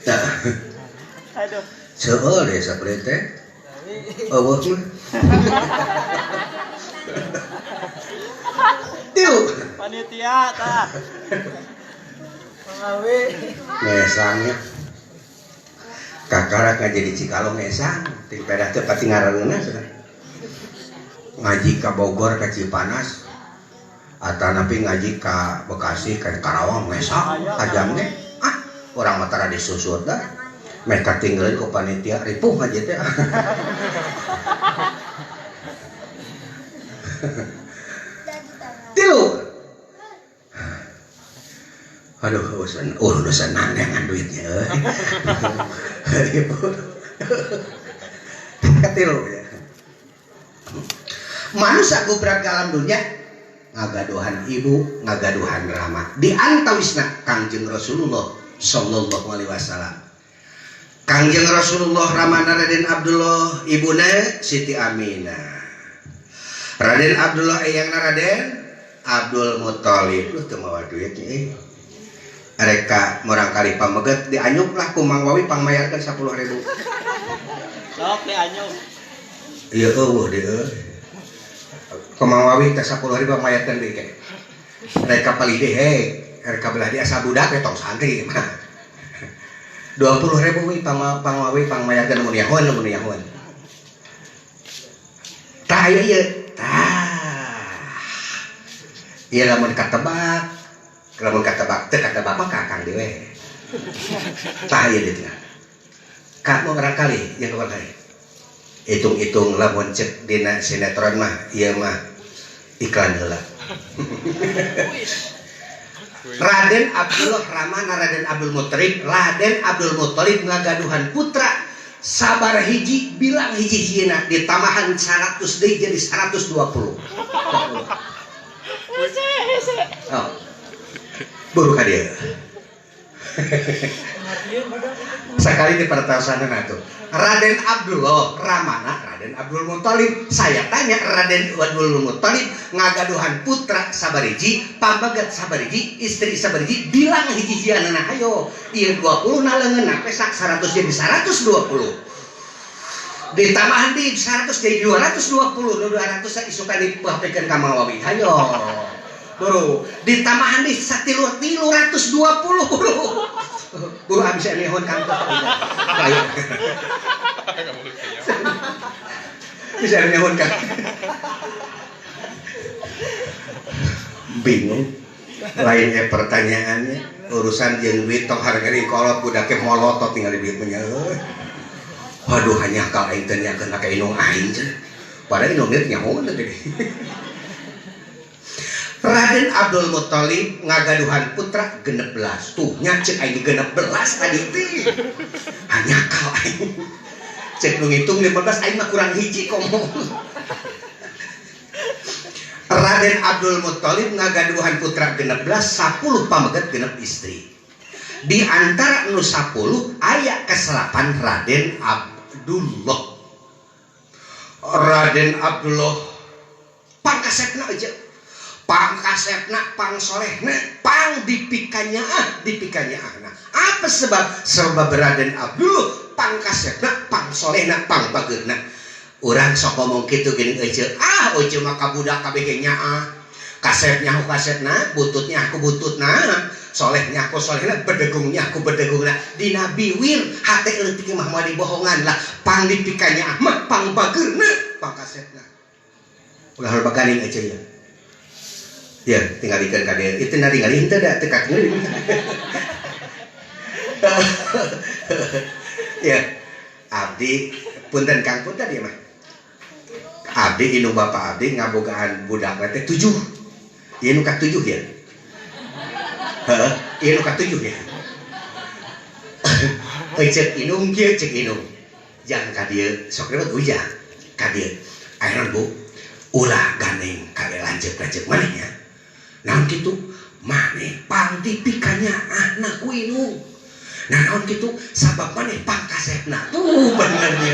Nah. Aduh. Seueur deh saprit teh. Eueuh mah. Tilu. Panitia tah. Pengawe. Ngesangnya. Kakarak ngaji di Cikalong ngesang, ting pedah teh pati ngaranna cenah. Ngaji ka Bogor ka Cipanas atanapi ngaji ka Bekasi ka Karawang ngesang tajam ge ah urang mah tara disusut dah meh katinggalin ku panitia ripuh ngaji teh. Tilu. Aduh urusan urusan nangan duitnya euy. Ripuh. Katilu ya. Manusia gubrak alam dunia ngagaduhan ibu, ngagaduhan rama. Di antawisna Kangjeng Rasulullah sallallahu alaihi wasallam. Kangjeng Rasulullah ramana Raden Abdullah, ibuna Siti Aminah. Raden Abdullah eyangna Raden Abdul Muthalib. Lu teu mawa duit euy. Reka murangkali pameget dianyuk lah ku Mang Wawi pangmayarkeun 10.000. Sok dianyuk. Ieu eueuh deui euy. Mang Wawi teh 10.000 mayarkeun deui ke. Reka palih deui he, reka belah di asa budak we tong santri mah. 20.000 we pang Wawi pangmayarkeun mun yahoan mun yahoan. Tah ieu ieu. Tah. Ieu lamun katebak, lamun katebak teu katebak mah ka Akang deui we. Tah ieu deui teh. Ka mun urang kali, jeung urang kali. Hitung-hitung lamun cek dina sinetron mah ieu mah iklan heula. Raden Abdullah ramana Raden Abdul Muthalib, Raden Abdul Muthalib ngagaduhan putra sabar hiji bilang hiji hijina ditambahan 100 deui jadi 120. Oh. Buru ka dieu. Sekali di pertasanana tuh. Raden Abdullah ramana Raden Abdul Muthalib. Saya tanya Raden Abdul Muthalib ngagaduhan putra sabariji, pambagat sabariji, istri sabariji, bilang hiji-hijianana ayo. Ieu 20 na leungeunna pesak 100 jadi 120. Ditambahan di 100 jadi 220, nu 200 isukan dipahpikeun ka Mang Wawi. Hayo. Buru, ditambahan di 320 buru. Buru abis nehon kantor. Ayo. Bisa nehon kan. Bingung. Lainnya pertanyaannya urusan jeung duit tong harga kolot budake molotot tinggal di duit mah euy. Waduh hanya kal aing teh nyakeun ka indung aing cenah. Padahal indung dieu nyahoan teh. Raden Abdul Muthalib ngagaduhan putra 16. Tuh nya ceuk aing 16 tadi teh. Hanya kal aing. Cek nu ngitung 15 aing mah kurang hiji komo. Raden Abdul Muthalib ngagaduhan putra 16, 10 pameget genep istri. Di antara nu 10 aya keselapan Raden Abdullah. Raden Abdullah pangkasepna aja. Pangkasepna, pangsolehna, pang dipikanyaah, dipikanyaahna. Apa sebab? Sebab Raden Abdullah pangkasepna, pangsolehna, pangbageurna. Urang sok ngomong kitu geuning euceu. Ah, euceu mah ka budak kabeh ge nyaah. Kasepnya aku kasepna, bututnya aku bututna, solehnya aku solehna, bedegungnya aku bedegungna. Dina biwir hate leutik mah moal dibohongan lah. Pang dipikanyaah mah pangbageurna, pangkasepna. Ulah loba ganing euceu ya. Ya, tinggal ikan ka dieu. Itu na tinggal henteu da teu katingali. Ya, abdi punten Kang punten ieu mah. Abdi indung bapak abdi ngabogaan budak teh 7. Ieu nu ka 7 ya. Heeh, ieu nu ka 7 ya. Euy ceuk indung kieu ceuk indung. Jang ka dieu sok ribet ujang ka dieu. Ayeuna Bu, ulah gandeng ka lanceuk-lanceuk maneh nya. Naon kitu? Maneh pangtipikanya ahna ku indung. Nah naon kitu? Sabab maneh pangkasepna. Tuh bener nya.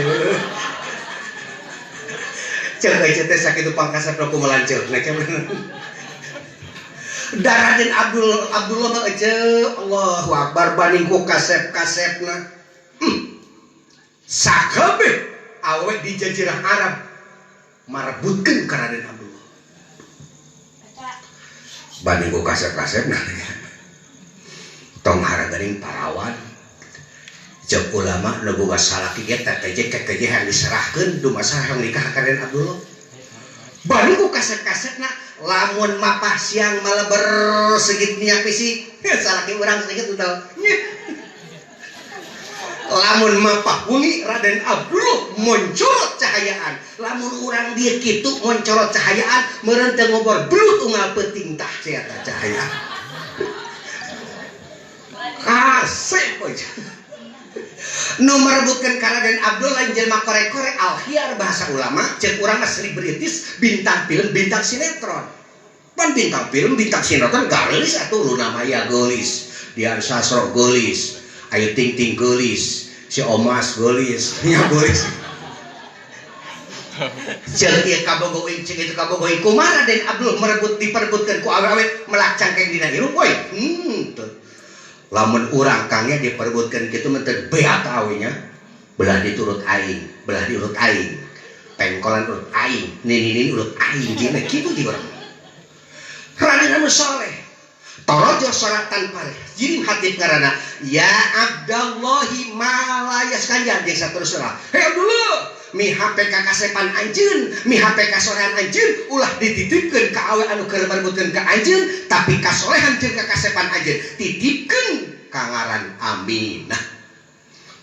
Ceuk euy teh sakitu pangkasepna kumaha lanceukna ceu bener. Raden Abdullah mah euy Allahu Akbar banding ku kasep-kasepna. Sakabeh awewe di jazirah Arab marebutkeun ka Raden Abdullah. Banding ku kasep-kasepna. Tong haraganing parawan. Ceuk ulama nu boga salaki ge TTJ KTJ hayang diserahkeun dumasar hayang nikah ka Raden Abdullah. Banding ku kasep-kasepna lamun mapah siang maleber segit minyak besi salaki urang segit teu. Lamun mapah wengi Raden Abdullah moncorot cahayaan. Lamun urang dieu kitu moncorot cahayaan meureun teu ngobor belut unggal peuting tah sia tah cahayaan. Kasep aja. Nu merebutkeun ka Raden Abdullah lain jelema kore-kore alhiar bahasa ulama ceuk urang mah selebritis bintang film bintang sinetron. Pan bintang film bintang sinetron geulis atuh Luna Maya geulis, Dian Sastro geulis, Ayu Ting Ting geulis, si Omas geulis, nya geulis. Ceuk ieu kabogoh ceuk itu kabogoh kumaha Raden Abdul merebut diperebutkeun ku awewe melak cangkeng dina hirup we. Teu. Lamun urang kangnya diperebutkeun kitu mah teu beat awenya. Belah diturut aing, belah diurut aing. Pengkolan urut aing, nini-nini urut aing jeung kitu di urang. Raden anu soleh. Torojo soratan pare. Jirim hatib ngaranna ya Abdallahi malayas kanjang jeung saterusna. Hei Abdullah, mi HP ka kasepan anjeun, mi HP kasolehan anjeun ulah dititipkeun ka awe anu keur merebutkeun ka anjeun, tapi kasolehan jeung ka kasepan anjeun titipkeun ka ngaran Aminah.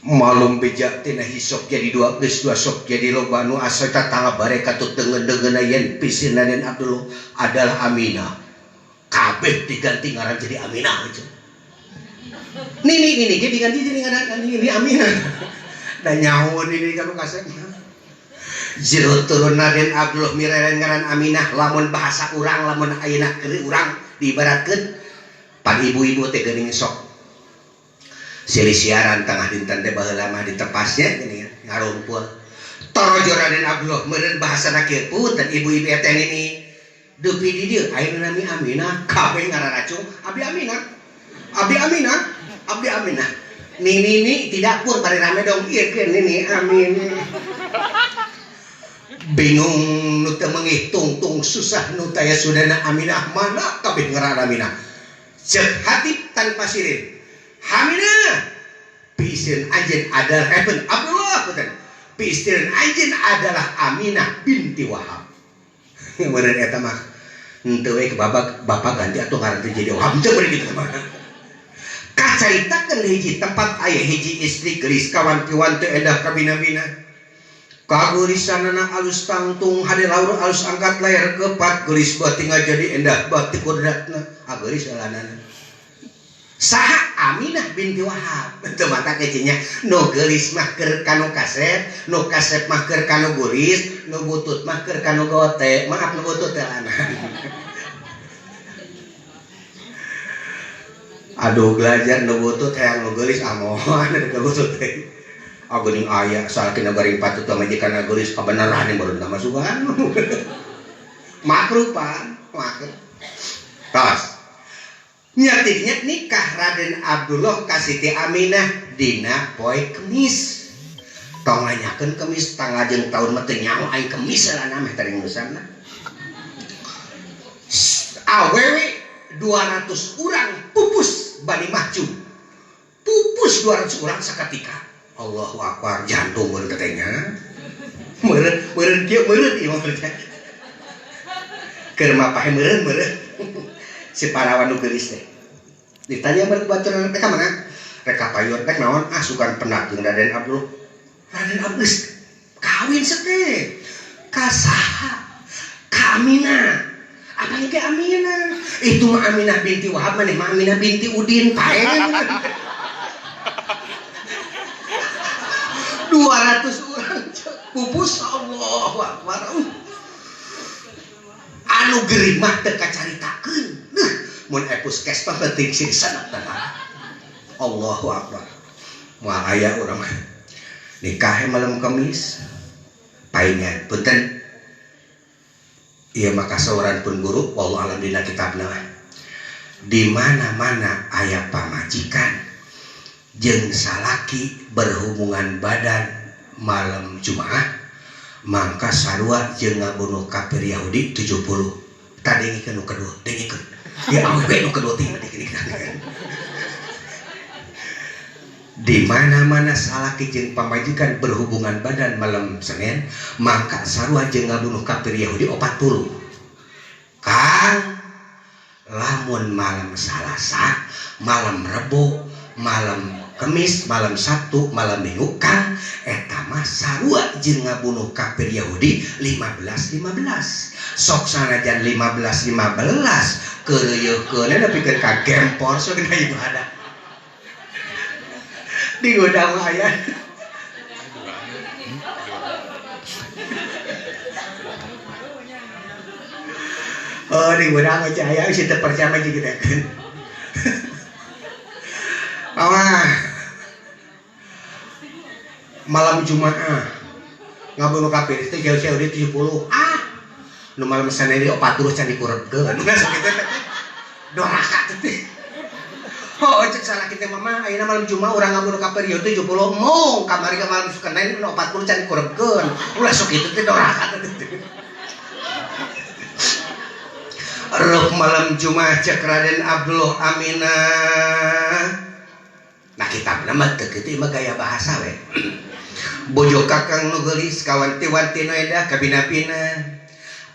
Malum beja tina hisok jadi dua geus dua sok jadi loba nu asa tatangga bare katut deungeun-deungeunna yen pisin Raden Abdullah adalah Aminah. Kabeh diganti ngaran jadi Aminah gitu. Nini nini ge diganti jadi ngaran nini Aminah. Da nyaho nini ka nu kasep. Jero turun Raden Abdullah mireren ngaran Aminah lamun bahasa urang lamun ayeuna keur urang diibaratkeun pan ibu-ibu teh geuning sok silih siaran tengah dinten teh baheula mah ditepasnya geuning ngarumpul. Torojo Raden Abdullah meureun bahasana kieu punten ibu-ibu teh nini dupi di dieu ayeuna nami Aminah kabeh ngararacung abdi Aminah. Abdi Aminah, abdi Aminah. Nini nini tidak pur bari rame dong ieu ke nini Aminah. Bingung nu teu menghitung tung susah nu taya sudana Aminah mana kabeh ngaran Aminah. Ceuk hatib tanpa sirin. Aminah piisteun anjeun adalah Ibn Abdullah punten. Piisteun anjeun adalah Aminah binti Wahab. Meureun eta mah henteu we bapak bapak ganti atuh ngaran teh jadi Wahab teu meureun kitu mah. Kacaritakeun hiji tempat aya hiji istri geulis kawan-kiwan teu endah kabina-bina. Kagulisanana alus tangtung hade laur alus angkat layar kepat geulis beuti ngajadi endah beuti kodratna ageulis alanana. Saha Aminah binti Wahab teu mata kecinya nu geulis mah keur kanu kasep, nu kasep mah keur kanu geulis, nu butut mah keur kanu gote. Maaf nu butut teh anak. Aduh belajar nu butut hayang nu geulis amohan nu butut teh. Agening aya salakina garing patut majikan geulis kabeneran yang baru nama sugan. Makruh pan, makruh. Tos. Nyatiknya nikah Raden Abdullah ka Siti Aminah dina poe Kemis. Tong nanyakeun Kemis tanggal jeung taun mah teu nyaho aing Kemis lah meh tadi ngusana. Awewe 200 urang pupus Bani Mahjub. Pupus 200 urang saketika. Allahu Akbar jantung meureun teh nya. Meureun meureun kieu meureun ieu mah teh. Keur mapahe meureun meureun. Si parawan nu geulis teh. Ditanya meureun baturan rek ka mana? Rek ka payur rek naon? Ah sugan pendak jeung Raden Abdul. Raden Abdul kawin seteh. Ka saha? Ka Aminah. Apa ke Aminah? Itu mah Aminah binti Wahab, maneh mah Aminah binti Udin pae. 200 orang pupus. Allahu Akbar. Anu gering mah teu kacaritakeun. Mun aya puskesmas penting sih sanad tah. Allahu Akbar. Moal aya urang mah. Nikah malam Kamis. Paingan punten. Ieu mah kasauran pun guru wallahu alam dina kitabna. Di mana-mana aya pamajikan jeung salaki berhubungan badan malam Jumaah mangka sarua jeung ngabunuh kafir Yahudi 70. Tah dengikeun nu kedua, dengikeun. Ya awewe nu kedua teh dengikeun. Di mana-mana salaki jeung pamajikan berhubungan badan malam Senin mangka sarua jeung ngabunuh kafir Yahudi 40. Kang lamun malam Salasa, malam Rebo, malam Kemis, malam Sabtu, malam Minggu kang eta mah sarua jeung ngabunuh kafir Yahudi 15-15. Sok sanajan 15-15 keureuyeukkeun nepikeun ka gempor sok dina ibadah. Di gudang aya. Oh, di gudang aja aya si teu percaya mah jeung kitu. Ah. Malam Jumaah ngabunuh kafir teh jauh-jauh di 70. Ah. Nu malam Senin di 40 can dikurebkeun. Geus kitu teh. Doraka teh. Oh, cek salah kita mama, ayeuna malam Jumaah urang ngabunuh kafir ieu 70 mung kamari ka malam Senin nu 40 can dikurebkeun. Ulah sok kitu teh doraka teh. Ruk malam Jumaah cek Raden Abdullah Aminah. Nah kitabna mah teu kitu mah gaya bahasa we. Bojo kakang nu geulis kawanti-wanti nu edah kabina-bina.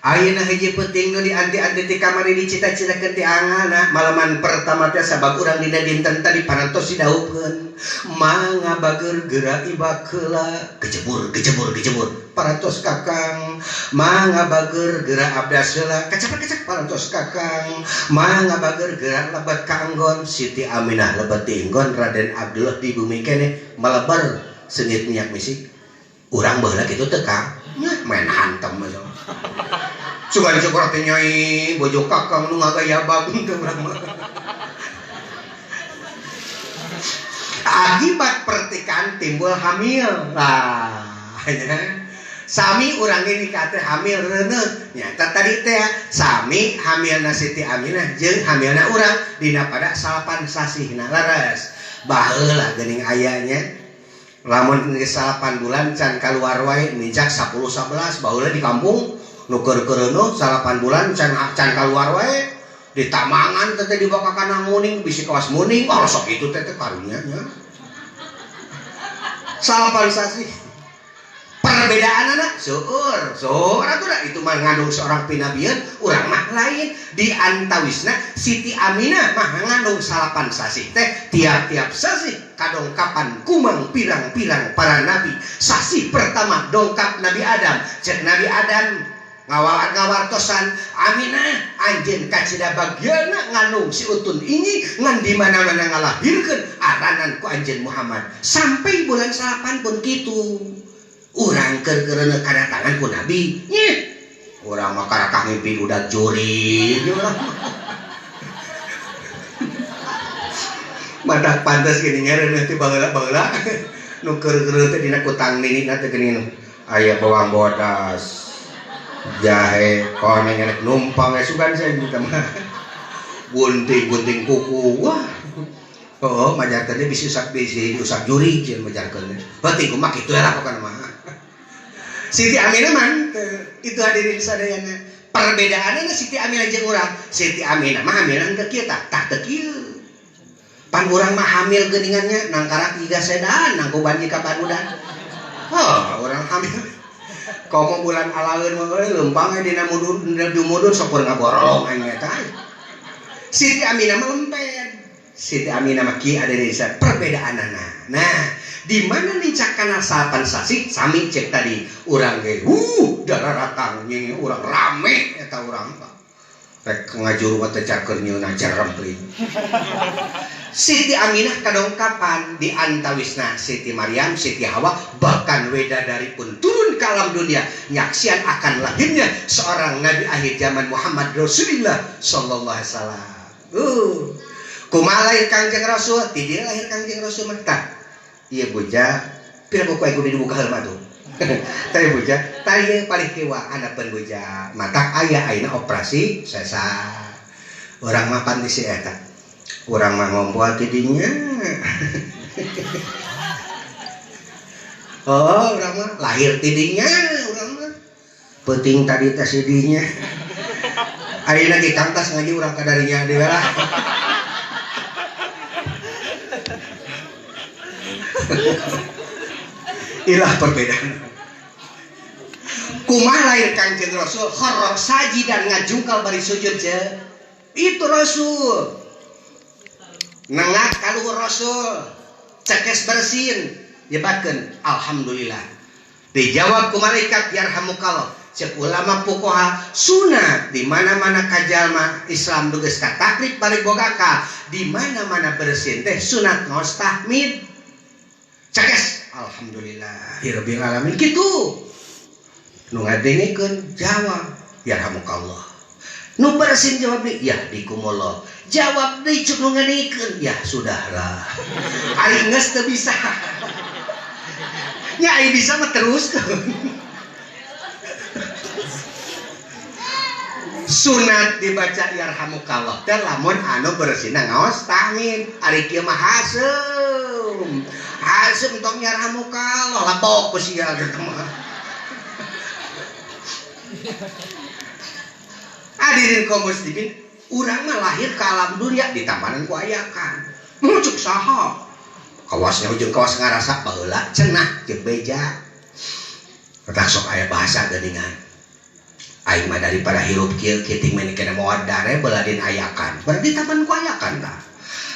Ayeuna hiji peuting nu dianti-anti ti kamari dicita-citakeun ti angana malaman pertama teh sabab urang dina dinten tadi parantos didaupkeun. Mangga bager geura ibakeula kejebur kejebur kejebur parantos kakang. Mangga bager geura abdas heula kacap-kacap parantos kakang. Mangga bager geura lebet ka enggon Siti Aminah lebet di enggon Raden Abdullah di bumi keneh melebar seungit minyak misik. Urang baheula kitu teh Kang. Main hantem aja. Sugan syukur teh nyai bojo kakang nu ngagaya bagung teh urang mah. Akibat pertikaan timbul hamil. Lah, nya. Sami urang ini kate hamil reuneuh. Nyata tadi teh sami hamilna Siti Aminah jeung hamilna urang dina pada salapan sasihna leres. Baheula geuning aya nya. Lamun geus 8 bulan can kaluar wae nincak 10 11 baheula di kampung nu keur-keureuneuh 8 bulan can kaluar wae di tamangan teh dibawa ka kana nguning bisi kawas muning oh sok kitu teh karunya nya. 8 sasih. Perbedaanana seueur, seueur atuh da itu mah ngandung seorang pinabieun, urang mah lain. Di antawisna Siti Aminah mah ngandung 8 sasih teh tiap-tiap sasih kadongkapan kumang pirang-pirang para nabi. Sasih pertama dongkap Nabi Adam, cek Nabi Adam ngawartosan Aminah anjeun kacida bagiana ngandung si utun ini ngan di mana-mana ngalahirkeun aranan ku anjeun Muhammad. Sampai bulan 8 pun kitu. Urang keur-keureuneuh kadatangan ku Nabi. Nyih. Urang mah karakah ngimpi udah juri. Madak pantes gini nyareuneuh teh baheula-baheula. Nu keur-keureuneuh teh dina kutang ninina teh geuning aya bawang bodas. Jahe koneng rek numpang sugan saya kita mah. Gunting-gunting kuku. Wah. Oh, majarkeun teh bisi usap bisi usap juri jeung majarkeun. Penting kumaha kitu lah pokona mah. Siti Aminah mah itu hadirin sadayana. Perbedaanna Siti Aminah jeung urang. Siti Aminah mah hamilan teu kieu tah, tah teu kieu. Pan urang mah hamil geuningannya nangkarak jiga sedan, nangkuban jiga barudan. Oh, urang hamil. Komo bulan alaeun mah euy leumpang dina mudun, dina dumudun sok keur ngaborong aing eta. Siti Aminah mah lempet. Siti Aminah mah kieu ada di desa perbedaanana. Nah, di mana nincak kana 9 sasih sami cek tadi urang ge darah ratang nyi urang rame eta urang mah. Rek ngajuru mah teh cakeun nyeuna jarempling. Siti Aminah kadongkapan di antawisna Siti Maryam, Siti Hawa, bahkan wedadari pun turun ke alam dunia nyaksian akan lahirnya seorang nabi akhir zaman Muhammad Rasulullah sallallahu alaihi wasallam. Kumaha lahir Kangjeng Rasul? Ti dieu lahir Kangjeng Rasul mah tah. Ieu bujang, pira buku aing kudu dibuka heula mah tuh. Tah bujang, tah ieu palih kiwa anapeun bujang. Matak aya ayeuna operasi sesar. Urang mah pan di si eta. Urang mah ngompol ti dinya. Oh, urang mah lahir ti dinya urang mah. Peuting tadi teh si dinya. Ayeuna ge kangtas ngaji urang ka darinya deui lah. Ilah perbedaan. Kumaha lahir Kangjeng Rasul kharra sajidan ngajungkal bari sujud je. Itu Rasul. Nengak kaluhur Rasul, cekes bersin, nyebatkeun alhamdulillah. Dijawab ku malaikat yarhamukallah. Cek ulama fuqaha sunat di mana-mana kajalma Islam nu geus kataklif balik boga akal, di mana-mana bersin teh sunat ngaos tahmid. Cekes alhamdulillahirabbil alamin kitu. Nu ngadengekeun jawab yarhamukallah. Nu bersin jawab deui yahdikumullah. Jawab deui cuk nu ngadengekeun ya sudahlah. Ari geus teu bisa. Nya ai bisa mah terus. Sunat dibaca yarhamukallah teh lamun anu bersina ngaos tahmid. Ari kieu mah haseum. Haseum tong yarhamukallah lapok ku sia kitu mah. Hadirin kaum muslimin, urang mah lahir ke alam dunia ditamanan ku ayakan. Mucuk saha? Kawasnya ujung kawas ngarasa baheula cenah jeung beja. Tah sok aya bahasa geuningan. Aing mah daripada hirup kieu kiting mah kena moal dare beuladin ayakan. Berarti taman ku ayakan tah.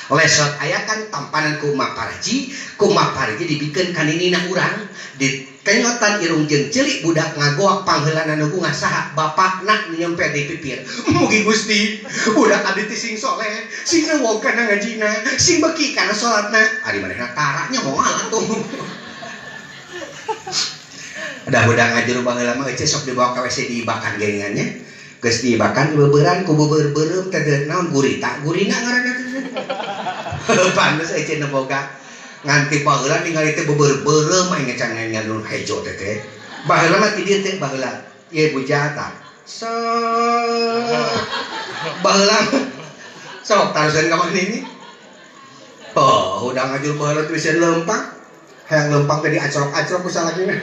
Lesot ayakan tampanan ku Maparji, ku Maparji dibikeun ka ninina urang, ditenyotan irung jeung ceuli budak ngagoak pangheulana nu bunga saha bapakna nu nyempe di pipir. Mugi Gusti, budak abdi teh sing soleh, sing rewog kana ngajina, sing beki kana salatna. Ari manehna tara nya moal atuh. Ada budak ngajuru baheula mah eueuh sok dibawa ka WC diibakan geuningannya. Geus diibakan dibeuberan ku beubeur beureum teh naon gurita, gurina ngaranna teh. Pantes eueuh nu boga. Nganti baheula ningali teh beubeur beureum aing can ngan hejo teh teh. Baheula mah ti dieu teh baheula. Ieu bujang tah. Baheula sok tarusan ka mana ini? Oh, udah ngajur baheula teh bisa lempang. Hayang lempang teh diacrok-acrok ku salakina.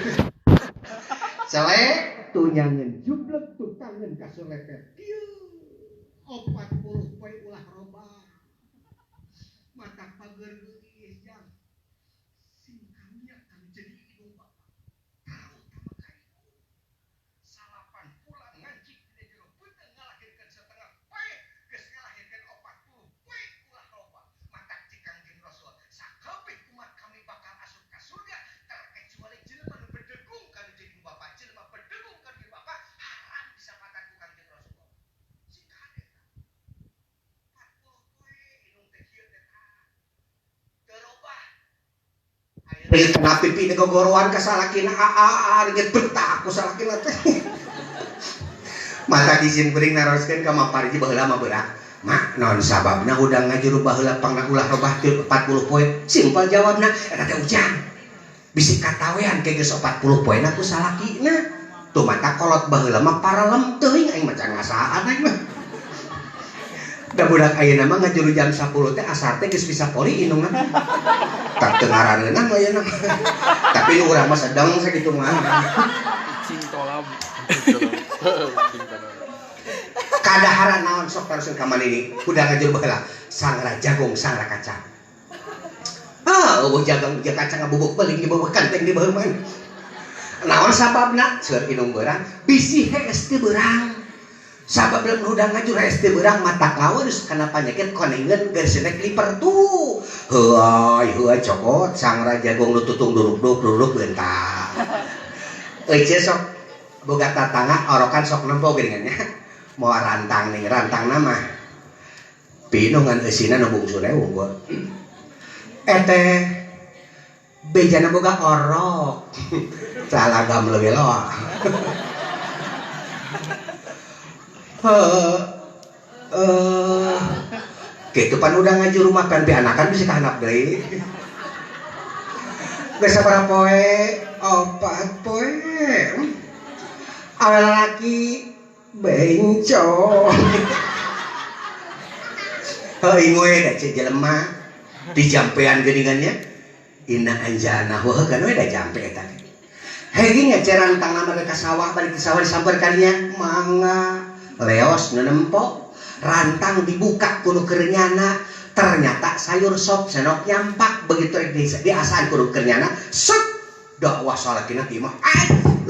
Selek tunyangan jublek tutangan kasulepet kieu 40 poe ulah robah mata pager geulis jang sing karunya kanu jadi indung bapa tarutama ka indung salapan bulan ngancik dina jero peuteung ngalahirkeun setengah poe geus ngalahirkeun 40 poe ulah robah matak cek Kangjeng Rasul sakabeh umat kami bakal asup ka surga terkecuali jelema nu bedegung kanu jadi bapa jelema bedegung kanu jadi bapa haram disapatan ku Kangjeng Rasul sing kade 40 poe indung teh kieu teh teu robah aya kena pipi teh gogoroan ka salakina aa geus bentak ku salakina teh mata izin kuring naroskeun ka Maparji baheula mah beurang mak naon sababna hudang ngajuru baheula pangna ulah robah 40 poe simpel jawabna eta teh ujang bisi katawean ke geus 40 poe na ku salakina tuh mata kolot baheula mah paralem teuing aing mah can ngasaan aing mah da budak ayeuna mah ngajuru jam 10 teh asar teh geus bisa poli indungna tak teu ngarareunah mah ayeuna tapi nu urang mah sedang sakitu mah cing tolab. Kadaharan naon sok taruskeun ka manini udah ngajur baheula sangra jagung sangra kacang ah eueuh jagung jeung kacang ngabubuk beling di bawah kanteng di bawah man naon sababna seur indung beurang bisi hees teu beurang Sabab lamun hudang ngajur hese teu beurang mata kaweus kana panyakit konengeun geus kliper tuh. Heuay heuay cokot sang raja gong nu tutung duruk-duruk duruk leuntah. Ece sok boga tatangga orokan sok nempo geuningan nya. Moal rantang ning rantang nama. Pinuh ngan eusina nu bungsuna unggul. Eteh bejana boga orok. Salagam leuwih loa. Kitu pan udah ngajur rumah kan pianakan bisa kahanap deui. Geus sabaraha poe? 4 poe. Alalaki bencong. Heuing we da ceu jelema dijampean geuningan nya. Inna anjana heuh kan we da jampe eta. Hegi nya cerantang nama ka sawah balik ke sawah disamper kadinya mangga leos nu nempo rantang dibuka kudu kerenyana ternyata sayur sop senok nyampak begitu rek diasaan kudu kerenyana set dakwah salakina ti mah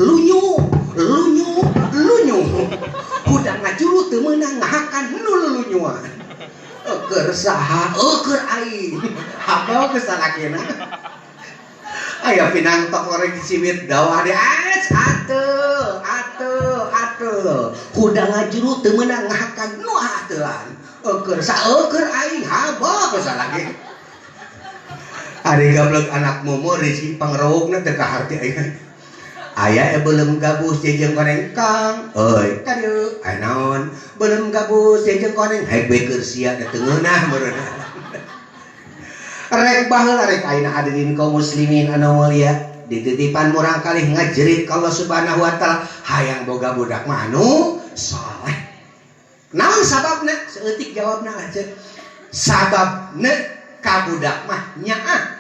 lunyu lunyu lunyu hudang ngajuru teu meunang ngahakan nu lulunyuan eueur saha eueur aing haba geus salakina aya pinangtok orek dicibit dawah di atuh atuh atuh hudang ngajuru teu meunang ngahakan nu atuhan eueur sa eueur aing haba geus salaki ari gablek anak momo rezeki pangrowogna teu kaharti aing aya beuleum gabus jeung koneng kang euy ka dieu aya naon beuleum gabus jeung koneng haek we keur sia da teu ngeunah meureun rek baheula rek ayeuna hadirin kaum muslimin anu mulia dititipan murang kalih ngajerit ka Allah Subhanahu wa taala hayang boga budak mah anu saleh. Naon sababna? Saeutik jawabna lah ceuk. Sababna ka budak mah nyaah.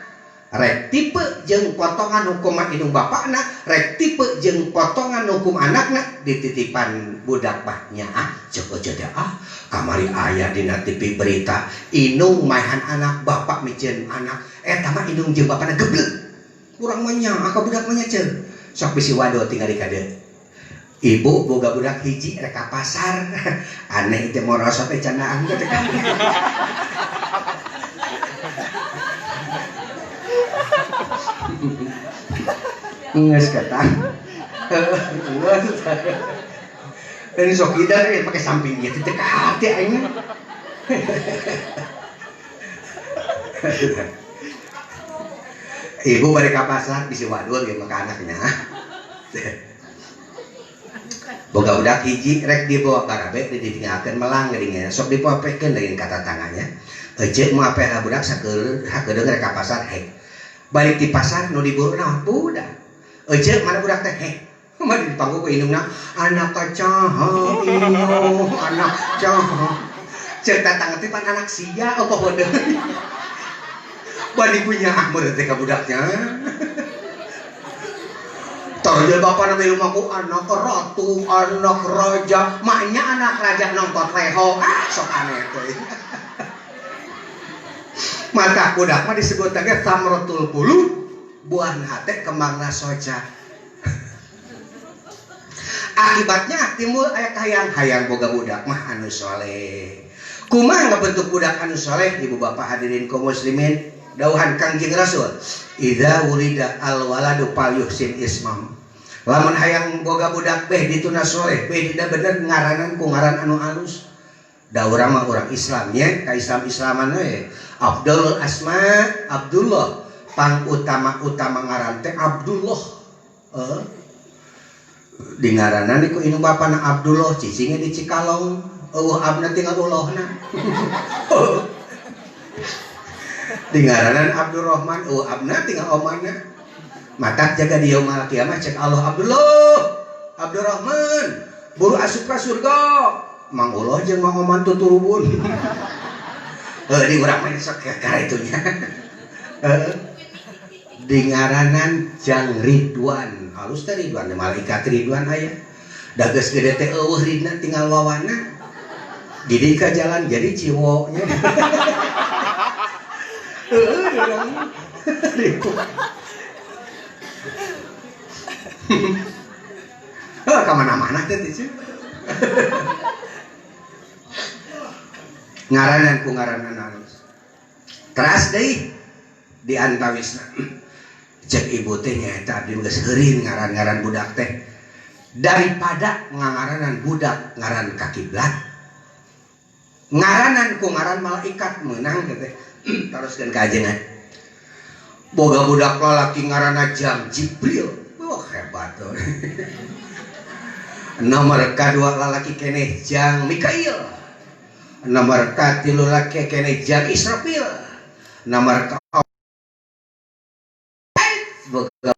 Rek tipe jeung potongan hukum indung bapakna, rek tipe jeung potongan hukum anakna dititipan budak mah nyaah. Ceuk eueuh teh ah kamari aya dina TV berita indung maehan anak bapak miceun anak eta mah indung jeung bapakna geblek. Urang mah nyaah ka budak mah nya ceuk. Sok bisi wado tinggal di kadieu. Ibu boga budak hiji rek ka pasar. Aneh teh morosot teh candaan teh. Geus kata. Dan sok ida pakai samping gitu teh ka hati aing. Ibu balik ka pasar bisi wadul ge mah ka anaknya. Boga budak hiji rek dibawa karabe ditinggalkeun melang geuning sok dipopekeun deui ka tatanganya. Eceuk mah apeh budak sakedeung rek ka pasar hek. Balik di pasar nu diburu naon budak. Eceuk mana budak teh hek. Mah dipangku ku indungna anak caha ieu anak caha. Ceuk tatangga teh pan anak sia apa bodoh. Bari punya ah meureun teh ka budaknya. Tarjal bapak na rumahku anak ratu, anak raja, maknya anak raja nonton leho, ah sok aneh teh. Mata budak mah disebut lagi samrotul qulub, buah hate kembangna soca. Akibatnya timbul aya kahayang-hayang boga budak mah anu soleh. Kumaha ngabentuk budak anu soleh ibu bapak hadirin kaum muslimin? Dauhan Kangjeng Rasul, idza wulida al waladu falyuhsin ismam. Lamun hayang boga budak beh dituna soleh, beh dina bener ngaranan ku ngaran anu alus. Da urang mah urang Islam nya, ka Islam-Islaman we. Abdul Asma Abdullah, pang utama-utama ngaran teh Abdullah. Di ngaranan ku indung bapana Abdullah, cicingnya di Cikalong, eueuh abna tinggal ulohna. Di ngaranan Abdurrahman, eueuh abna tinggal omana. Matak jaga di yaumul kiamah cek Allah Abdullah, Abdurrahman, buru asup ka surga. Mang uloh jeung Mang Oman tuturubun. Heuh di urang mah sok karitunya. Heuh. Di ngaranan Jang Ridwan, halus teh Ridwan, malaikat Ridwan aya. Da geus gede teh eueuh ridna tinggal wawana. Jadi ka jalan jadi ciwo nya. Heuh urang. Heuh ka mana-mana teh teh. Ngaranan ku ngaranan alus. Teras deui di antawisna. Cek ibu teh nyaeta abdi geus heurin ngaran-ngaran budak teh. Daripada ngangaranan budak ngaran ka kiblat. Ngaranan ku ngaran malaikat meunang teh. Teruskeun ka ajengan. Boga budak lalaki ngaranna Jang Jibril. Wah hebat tuh. Nomor kadua lalaki keneh Jang Mikail. Nomor katilu laki keneh Jang Israfil. Nomor kaopat boga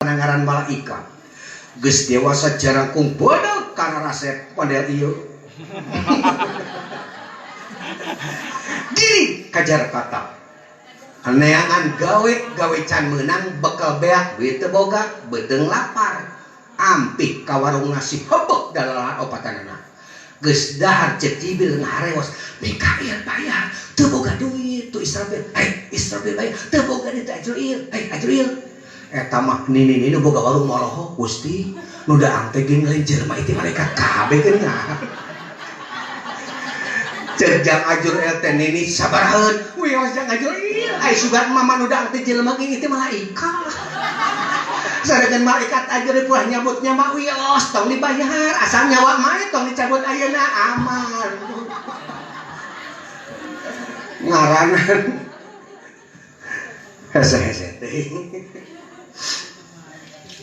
ngaran malaikat. Geus dewasa jarangkung bodoh kana resep model ieu. Diri kajar kata. Neangan gawe gawe can meunang bekal beak duit teu boga beuteung lapar. Ampih ka warung nasi hebek dalahan opatanana. Geus dahar cek Jibril ngaharewos Mikail bayar teu boga duit tu Israfil, hei Israfil bayar teu boga duit Ajril, hei Ajril eta mah nini nini boga warung moloho Gusti nu daang teh geus lain jelema itu malaikat kabeh geuning. Cek Jang Ajril teh nini sabaraheun wios Jang Ajril ai sugan mama nu daang teh jelema geus itu malaikat. Saregan malaikat aja pulah nyabut nyawa wios tong dibayar asal nyawa mah tong dicabut ayeuna aman. Ngaranan hese-hese teh.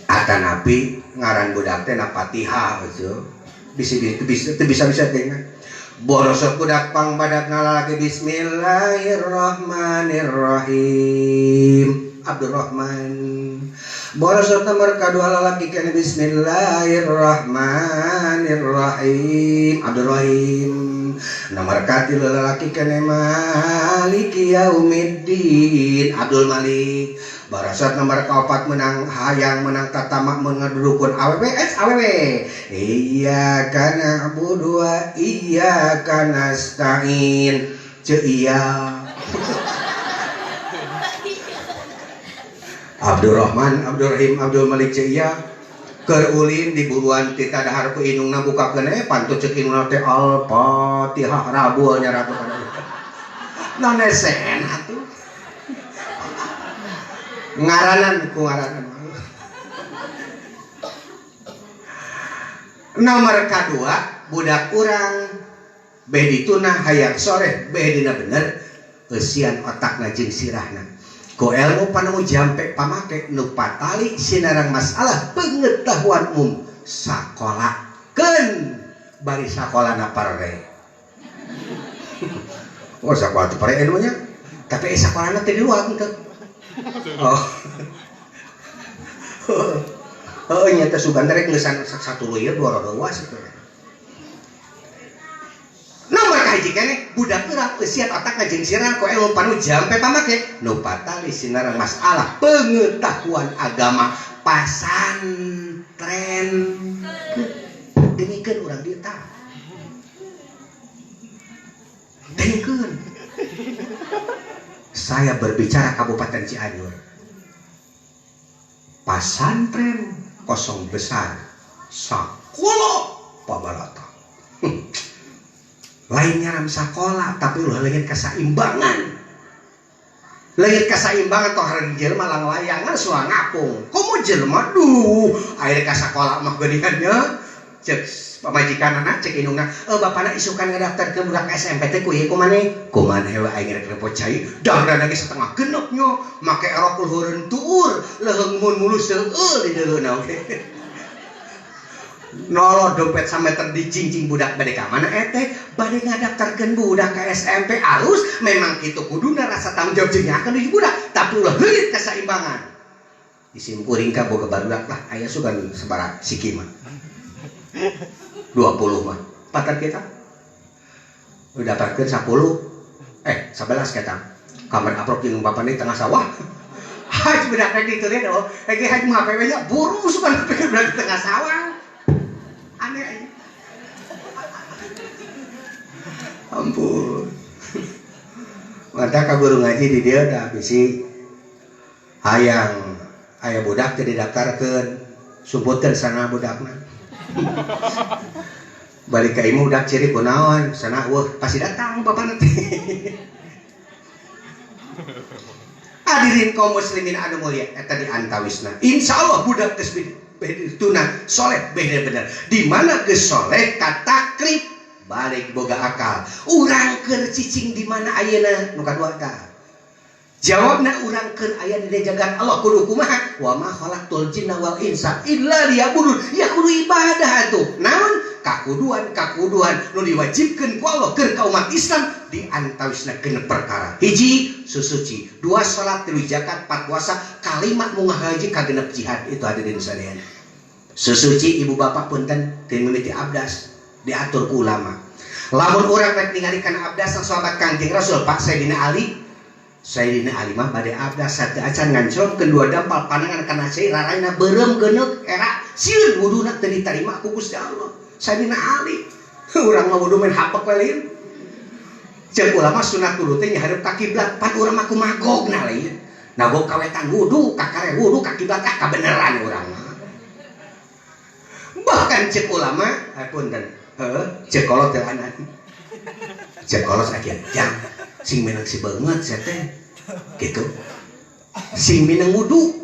Atanapi ngaran budak teh na Fatihah gitu. Bisa bisa teh. Borosot budak pang badak ngalalaki bismillahirrahmanirrahim. Abdurrahman. Borosot nomor kadua lalaki kene bismillahirrahmanirrahim. Abdurrahim. Nomor katilu lalaki kene Maliki Yaumiddin. Abdul Malik. Borosot nomor kaopat menang hayang menang tatamak mengedudukun awewe es awewe. Iyyaka na'budu wa iyyaka nasta'in. Ceu iya. Abdurrahman, Abdurrahim, Abdul Malik ceu iya. Keur ulin di buruan ti tadahar ku indungna bukakeun pantut ceuk indungna teh Al-Fatihah rabul nya ratu kana. Nonesen atuh. Ngaranan ku ngaranan. Nomor kadua budak urang beh dituna hayang sore beh dina bener eusian otakna jeung sirahna. Ku ilmu panemu jampe pamake nu patali sinarang masalah pengetahuan umum sakolakeun bari sakolana parre. Oh sakola teh pare ilmunya tapi sakolana teh di luar henteu. Oh. Oh nya teh sugan rek ngeusan satuluy ieu dua rodowas itu. Nomor kahiji keneh budak urang eusian otakna jeung sirah ku ilmu panu jampe pamake nu patali sinarang masalah pengetahuan agama pasantren. Dengikeun urang dieu tah. Dengikeun. Saya berbicara Kabupaten Cianjur. Pasantren kosong besar sakola pabalata. Lain nyaram sakola tapi ulah leungit kasaimbangan. Leungit kasaimbangan toh hareup jelema langlayangan soal ngapung. Komo jelema duh aya ka sakola mah geuningannya cek pamajikanana cek indungna bapana isukan ngadaftarkeun budak SMP teh ku ieu kumaneh kumaneh we aing rek repot cai dangdan lagi setengah genep nyo make erok luhureun tuur leuheung mun mulus seueur di deuleuna oge. Nolo dompet sameter dicincing budak bade ka mana eteh bade ngadaftarkeun budak ka SMP alus memang kitu kuduna rasa tanggung jawab jeung nyakeun di budak tapi ulah leungit kasaimbangan. Isim kuring ka boga barudak lah aya sugan sabaraha siki mah 20 mah patar kita udah daftarkeun 10 11 ketang kamar aprok jeung bapana di tengah sawah. Haj budak teh ditu teh oh ge haj mah HP nya buru sugan pikir budak di tengah sawah. Aneh aja. Ampun. Mata ka guru ngaji di dieu tah bisi hayang aya budak teh didaftarkeun sumputkeun sana budakna. Balik ka imah udah ciri kunaon sana wah pasti datang bapak nanti. Hadirin kaum muslimin anu mulia eta di antawisna. Insyaallah budak geus tuna soleh bener-bener. Di mana geus soleh katakrib balik boga akal. Urang keur cicing di mana ayeuna nu kadua tah. Jawabna urang keur aya di jagat Allah kudu kumaha? Wa ma khalaqtul jinna wal insa illa liya'budun. Ya kudu ibadah atuh. Naon? Kakuduan nu diwajibkeun ku Allah keur ka umat Islam di antawisna genep perkara. Hiji susuci, dua salat, tilu zakat, empat puasa, kalima munggah haji, kagenep jihad. Itu hadirin sadayana. Susuci ibu bapak punten teu mimiti abdas diatur ku ulama. Lamun urang rek ningali kana abdas sahabat Kangjeng Rasul Pak Sayyidina Ali, Sayyidina Ali mah bade abdas sateu acan ngancromkeun dua dampal panangan kana cai raraina beureum geuneuk era sieun wuduna teu ditarima ku Gusti Allah. Sayyidina Ali urang mah wudu main hapek we lain. Ceuk ulama sunat wudu teh nyahareup ka kiblat, pan urang mah kumagogna lain. Nagog kawetan wudu, kakare wudu ka kiblat ah kabeneran urang mah. Bahkan ceuk ulama, punten, heuh, ceuk kolot teh anak. Ceuk kolot sakieu, jang sing menang si beungeut sia teh. Gitu. Sing minang wudu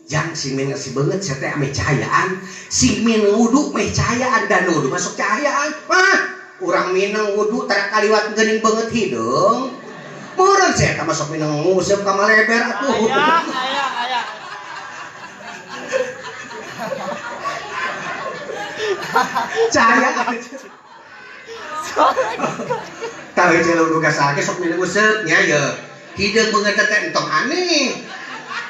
jang sing minang si beungeut sia teh ame cahayaan, sing minang wudu meh cahayaan dan wudu masuk cahayaan. Mah urang minang wudu tara kaliwat geuning beungeut hideung. Meureun sia teh masuk minang nguseup ka maleber atuh. Aya aya aya. Cahaya. Tahu jelema nu gasake sok minang nguseup nya ye. Hideung beungeut teh entong aneh.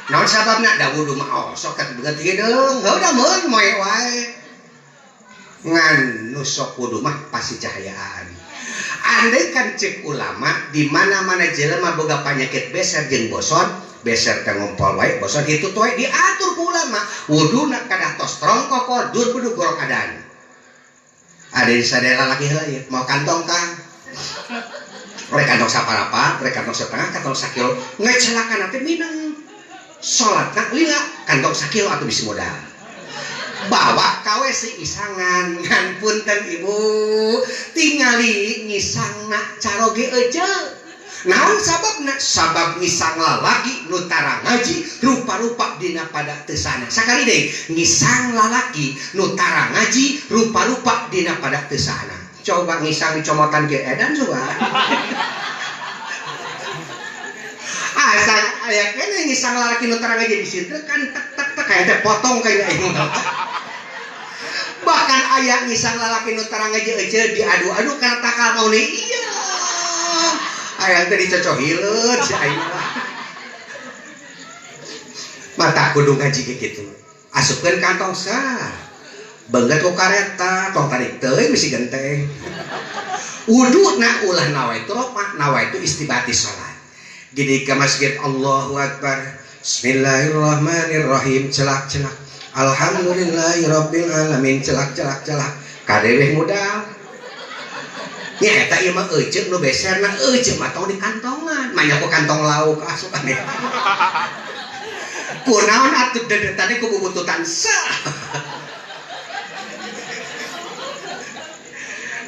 Naon sababna da wudu mah osok kat beungeut hideung. Heuh da meun moe wae. Ngan nu sok wudu mah pasti cahayaan. Andai kan cek ulama di mana-mana jelema boga panyakit beser jeung boson, beser teh ngompol wae, boson itu wae diatur ku ulama. Wuduna kadah tos trongkoko dur kudu gorok adan. Ada di sadaya lalaki heula ieu, mau kantong kang. Rek kantong saparapat, rek kantong setengah, kantong sakilo, ngecelakan teh minang. Salatna lila kantong sakilo atuh bisi modal. Bawa ka WC isangan ngan punten ibu tingali ngisangna caroge ece. Naon sababna? Sabab ngisang lalaki nu tara ngaji rupa-rupa dina pada teu sana. Sakali deui ngisang lalaki nu tara ngaji rupa-rupa dina pada teu sana. Coba ngisang dicomotan ge edan coba. Asa aya keneh ngisang lalaki nu tara ngaji di situ kan tek tek tek kayak teh potong kayak aing. Bahkan aya ngisang lalaki nu tara ngaji ece diadu-adu kana takal mau nih. Iya. Aya teh dicocohileut si aing mah. Mata kudu ngaji ge kitu. Asupkeun kantong sah. Beungeut ku kareta tong tarik teuing bisi genteng. Wuduna ulah nawaitu rofa, nawaitu istibati salat. Gini ke masjid Allahu Akbar. Bismillahirrahmanirrahim celak-celak. Alhamdulillahirabbil alamin celak-celak celak. Kadeweh modal. Nya eta ieu mah euceuk nu beserna euceuk mah tong di kantongan. Manya ku kantong lauk asup aneh. Kunaon atuh dedetane ku bubututan sah.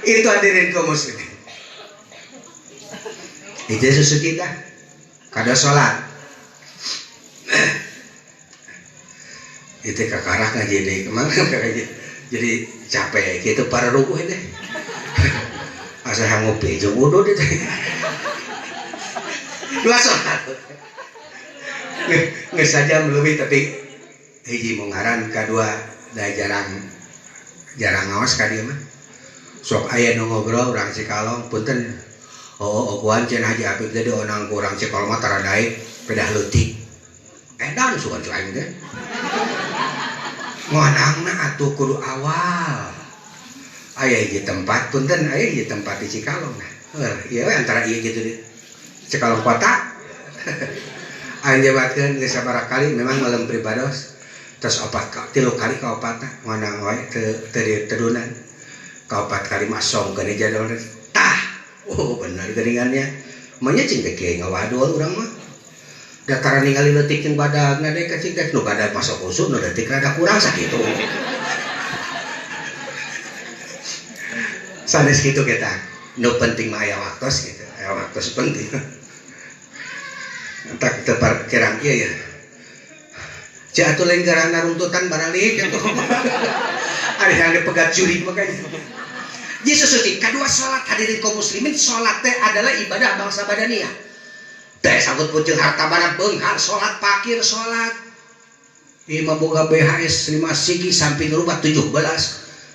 Itu hadirin kaum muslimin. Itu susu kita. Kada salat. Itu kakarah ngaji deui kemana jadi capek gitu para rukuh ini. Asa ngopi jeung wudu teh. Dua salat. Geus saja leuwih tapi hiji mungaran kadua da jarang jarang ngaos ka dieu mah. Sok aya nu ngobrol urang Cikalong punten. Oh, okuan cenah Haji Apip teh dionang ku urang Cikalong mah tara daek pedah leutik. Edan sugan cu aing teh. Ngonangna atuh kudu awal. Aya hiji tempat punten aya hiji tempat di Cikalong nah. Heuh, ieu we antara ieu kitu di Cikalong kota. Aing jabatkeun geus sabaraha kali memang malem pribados. Terus opat tilu kali ka opatna ngonang wae teu tedunan. Ka opat kali mah songkeun jadwal tah. Oh bener geuningannya. Manya cing teh kieu ngawadul urang mah. Dataran ningali leutik jeung badagna deui ka cing teh nu badag masuk usuk nu leutik rada kurang sakitu. Sanes kitu kita. Nu penting mah aya waktos gitu. Aya waktos penting. Tak tepar kirang ieu ya. Cek atuh lain gara narungtutan baralik gitu. Ada yang dipegat juri makanya. Yesus suci kedua salat hadirin kaum muslimin, salat teh adalah ibadah bangsa badaniah. Teh sangkut pucung harta bana beunghar salat pakir salat. Ieu mah boga BHS 5 sigi samping rubah 17.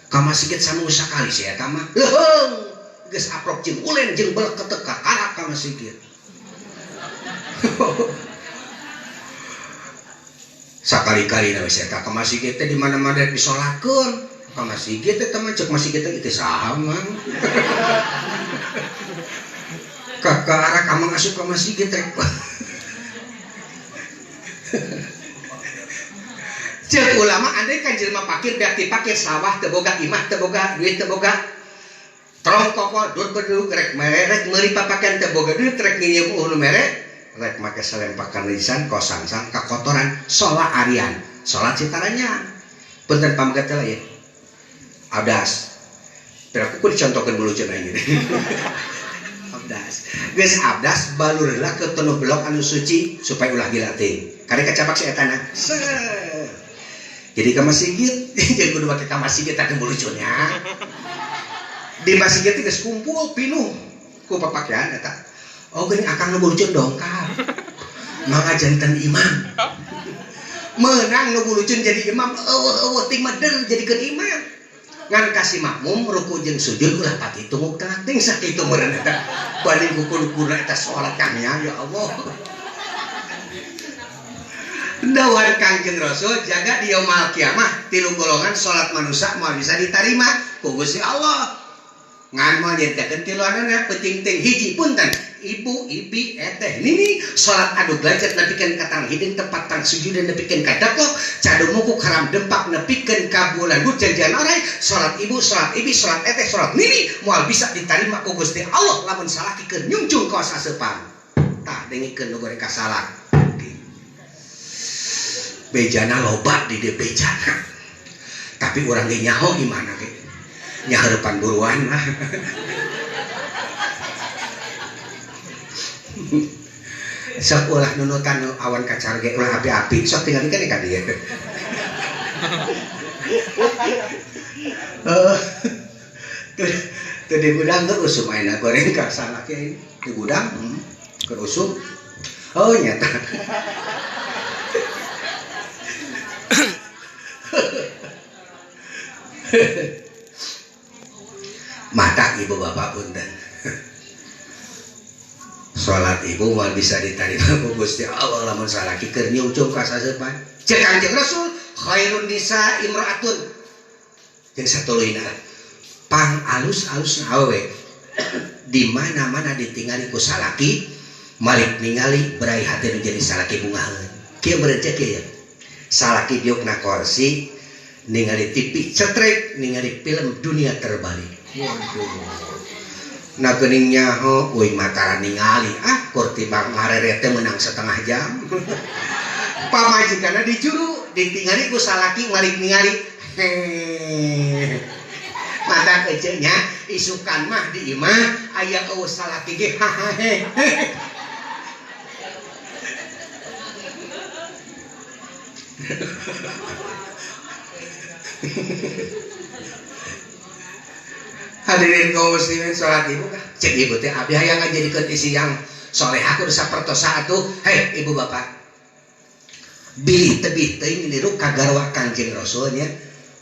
Ka masjid samung sakali sia eta mah. Leuheung geus aprok jeung ulen jeung belek ketek ka karak ka masjid. Sakali-kali na geus eta ka masjid teh di mana-mana disolatkeun. Ka masjid teh teman cek masjid teh itu saha mang. Ka arah amang asup ka masjid teh. Cek ulama andai kan jelema pakir beak dipakir sawah teu boga imah teu boga duit teu boga trong kokol dur bedug rek merek meuli papakean teu boga duit rek nginjem nu mere rek make salempakan lisan kosangsang kakotoran salat arian salat citaranya punten pamegat teh ya abdas pero aku dicontohkeun bulu cenah ieu abdas geus abdas balur heula ke penuh blok anu suci supaya ulah gila teuing kare kacabak si etana jadi ka masjid jeung kudu make ka masjid teh bulucunnya di masjid teh geus kumpul pinuh ku papakean eta oh geuning akang nu bulucun dongkap mangga janten imam menang nu bulucun jadi imam eueuh eueuh ting mah der jadikeun imam ngan kasih makmum ruku jeung sujud ulah pati tunggu teh sakitu meureun eta banding kukur-kukurna eta salat kangnya ya Allah. Dawuhan Kangjeng Rasul jaga di yaumul kiamah tilu golongan salat manusia moal bisa diterima ku Gusti Allah. Ngan moal nyeritakeun tiluanana penting ting hiji punten ibu ibi eteh nini salat adu gelajet nepikeun ka tang hideung tepat tang sujud nepikeun ka daplok cadu muku karam dempak nepikeun ka bulan hujan orai salat ibu salat ibi salat eteh salat nini moal bisa diterima ku Gusti Allah lamun salaki keur nyungcung kaos aseupan. Tah dengikeun nu goreng kasalah. Bejana loba di dieu bejana. Tapi urang ge nyaho di mana ge. Nyahareupan buruan lah. Sok ulah nunutan awan kacar ge ulah api-api sok tinggalikeun ka dieu. Teu di gudang keur usum ayeuna goreng ka salaki di gudang keur usum. Oh nyata. Mata ibu bapak punten. Salat ibu moal bisa diterima ku Gusti Allah lamun salaki keur nyungcung ka saseupan. Cek Kangjeng Rasul khairun nisa imra'atun. Jeung satuluyna pang alus-alusna awewe di mana-mana ditingali ku salaki malik ningali berai hati nu jadi salaki bungaheun. Kieu meureun cek ieu ya. Salaki diukna kursi ningali TV cetrek ningali film dunia terbalik. Waduh. Nah geuning nyaho euy matara ningali ah kur tibang ngareret teh menang setengah jam. Pamajikanna di juru ditingali ku salaki malik ningali. Heeh. Mata ece nya isukan mah di imah aya eueuh salaki ge hahahe. Hadirin kaum muslimin salat ibu kah? Cek ibu teh abdi hayang ngajadikeun isi yang solehah kudu sapertosa atuh. Hei ibu bapak. Bilih tebih teuing niru kagarwa Kangjeng Rasul nya.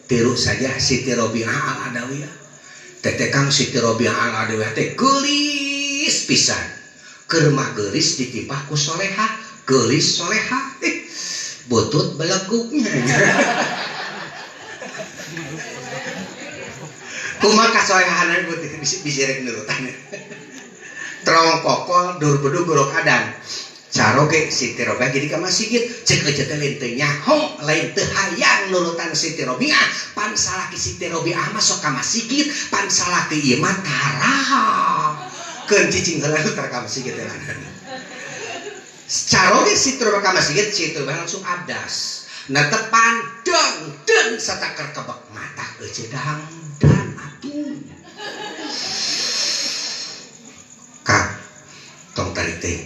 Tiru saja Siti Robiah Al-Adawiyah. Teteh Kang Siti Robiah Al-Adawiyah teh geulis pisan. Keur mah geulis ditipah ku solehah, geulis solehah. Butut belegugnya. Kumaha kasolehanan ibu bisa rek nurutan. Trong kokol dur bedug gorok adan. Caroge Siti Robiah jadi ka masjid cek eueuh teh lain teu nyaho lain teu hayang nurutan Siti Robiah pan salaki Siti Robiah mah sok ka masjid pan salaki ieu mah taraha keun cicing heula tara ka masjid teh. Caroge Siti Robiah ka masjid Siti Robiah langsung abdas netepan deng deng satakar kebek mata eueuh dangdan atuh. teh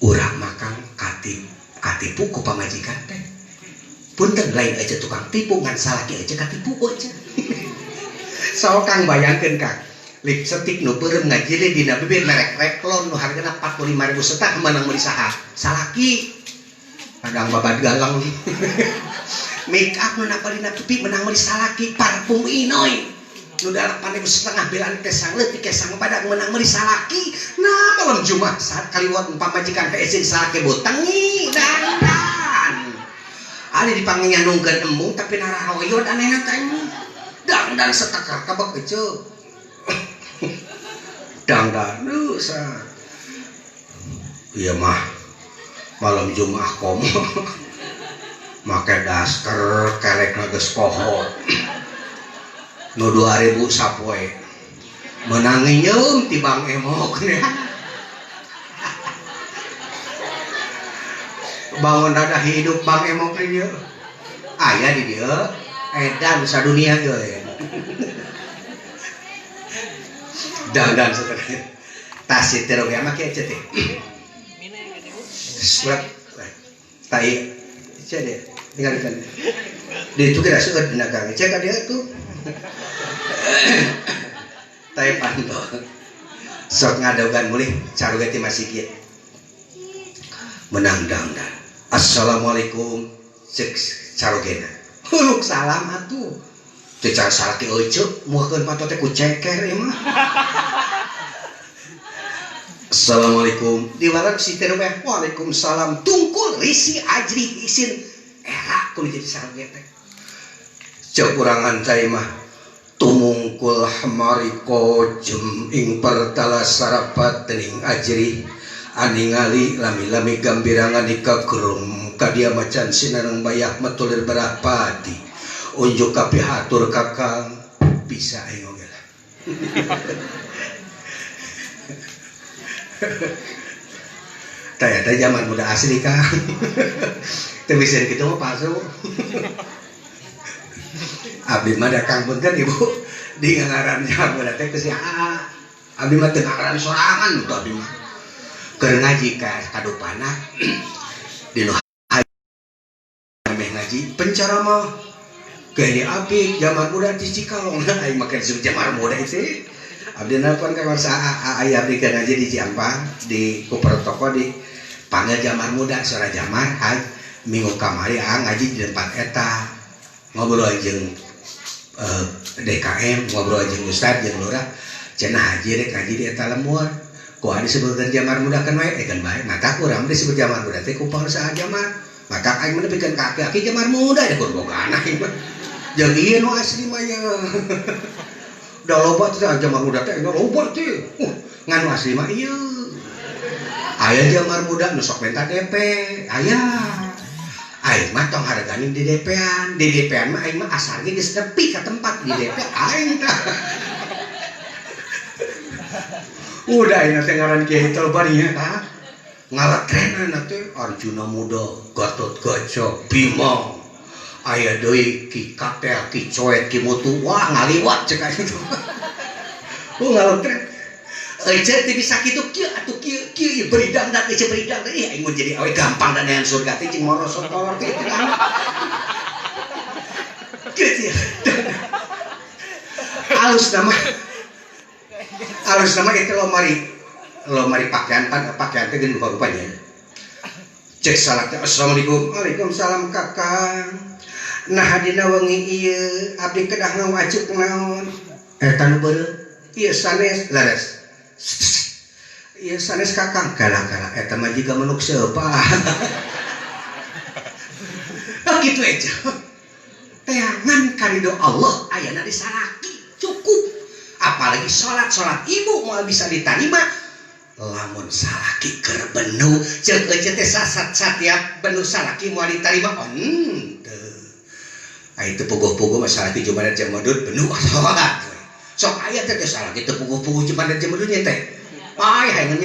urang makan katipu ku pamajikan teh punten lain aja tukang tipu ngan salaki aja katipu aja so Kang bayangkeun Kang lipstik nu beureum ngajile dina bibir merek Revlon nu hargana 45.000 setah menang meuli saha salaki kadang babad galang make up nu napalina pipi menang meuli salaki parfum Inoy nu 8.500 belan teh sangleutik teh sang badak menang meuli salaki. Nah malam Jumat saat kaliwat pamajikan teh izin salaki botengi dandan ari dipanginyanungkeun embung tapi nararoyod anehna teh dangdan setakar kabek eceu dangdan sa ieu mah malam Jumat komo make daster kelekna geus poho nu 2000 sapoe menang nyeum ti Bang Emok bangun rada hidup Bang Emok di dieu aya di dieu edan sadunia euy dandan saterusnya tas teh roge mah kieu teh surat tai cek deh tinggalkan di itu kira seueur dina gang cek ka dieu tuh tai panto sok ngadogan mulih caruge ti masigit menang dangdan assalamualaikum cek carugena huluk salam atuh teu cara salaki euceuk muakeun panto teh ku ceker ieu mah assalamualaikum diwalar si teh waalaikumsalam tungkul risi ajri isin era kudu jadi saruge teh cek kurangan cai mah tumungkul mariko jem ing pertala sarapat dening ajri aningali lami-lami gambirangan ikakerum kadia macan sinareng bayah metulir berapati unjuk kapihatur kakang bisa aing oge lah tah eta zaman muda asli Kang teu bisa kitu mah palsu. Abdi mah da Kang punten ibu di ngaran muda teh ku si AA abdi mah teu ngaran sorangan tuh abdi mah keur ngaji ka kadupana di nu meh ngaji penceramah gaya abdi zaman muda di Cikalong aing make disebut zaman muda itu abdi nelpon ka warsa AA aya abdi keur ngaji di Ciampang di ku protokol di panggil jamar muda suara jamar haj minggu kamari AA ngaji di tempat eta ngobrol jeung DKM ngobrol jeung ustad jeung lurah cenah haji rek ngaji di eta lembur ku disebutkeun jamar muda kan wae kan bae mata urang disebut jamar muda teh ku pangusaha jamar maka aing mah nepikeun ka aki-aki jamar muda da kur boga anak aing mah jeung ieu nu asli mah nya da loba teh jamar muda teh loba teh ngan nu asli mah ieu aya jamar muda nu sok menta DP aya aing mah tong hargani di DP-an di DP-an mah aing mah asal ge geus nepi ka tempat di DP aing tah udah aing teh ngaran Kiai Tolbani tah ngalatrenan teh Arjuna muda Gatot Kaca Bima aya deui Ki Katel Ki Coet Ki Mutu wah ngaliwat cek aing teh ngalatren ece teh bisa kitu kieu atuh kieu kieu beri dangdan ece beri dangdan ih aing mun jadi awe gampang dan yang surga teh cing morosot kolor teh kieu alus nama itu lomari pakaian pakaian teh geus rupa-rupanya cek salat teh assalamualaikum waalaikumsalam kakang nah dina wengi ieu abdi kedah ngawajib naon eta nu beureum ieu sanes leres ieu sanes kakang kala-kala eta mah jiga manuk seupa kitu aja teangan karido Allah ayana di salaki cukup apalagi salat-salat ibu moal bisa diterima lamun salaki keur benu ceuk euceut teh sasat satiap benu salaki moal diterima henteu ai teu puguh-puguh mah salaki jumadat jamudud benu salat sok aya teh salaki teu puguh-puguh jumadat jamudud nya teh ai hayang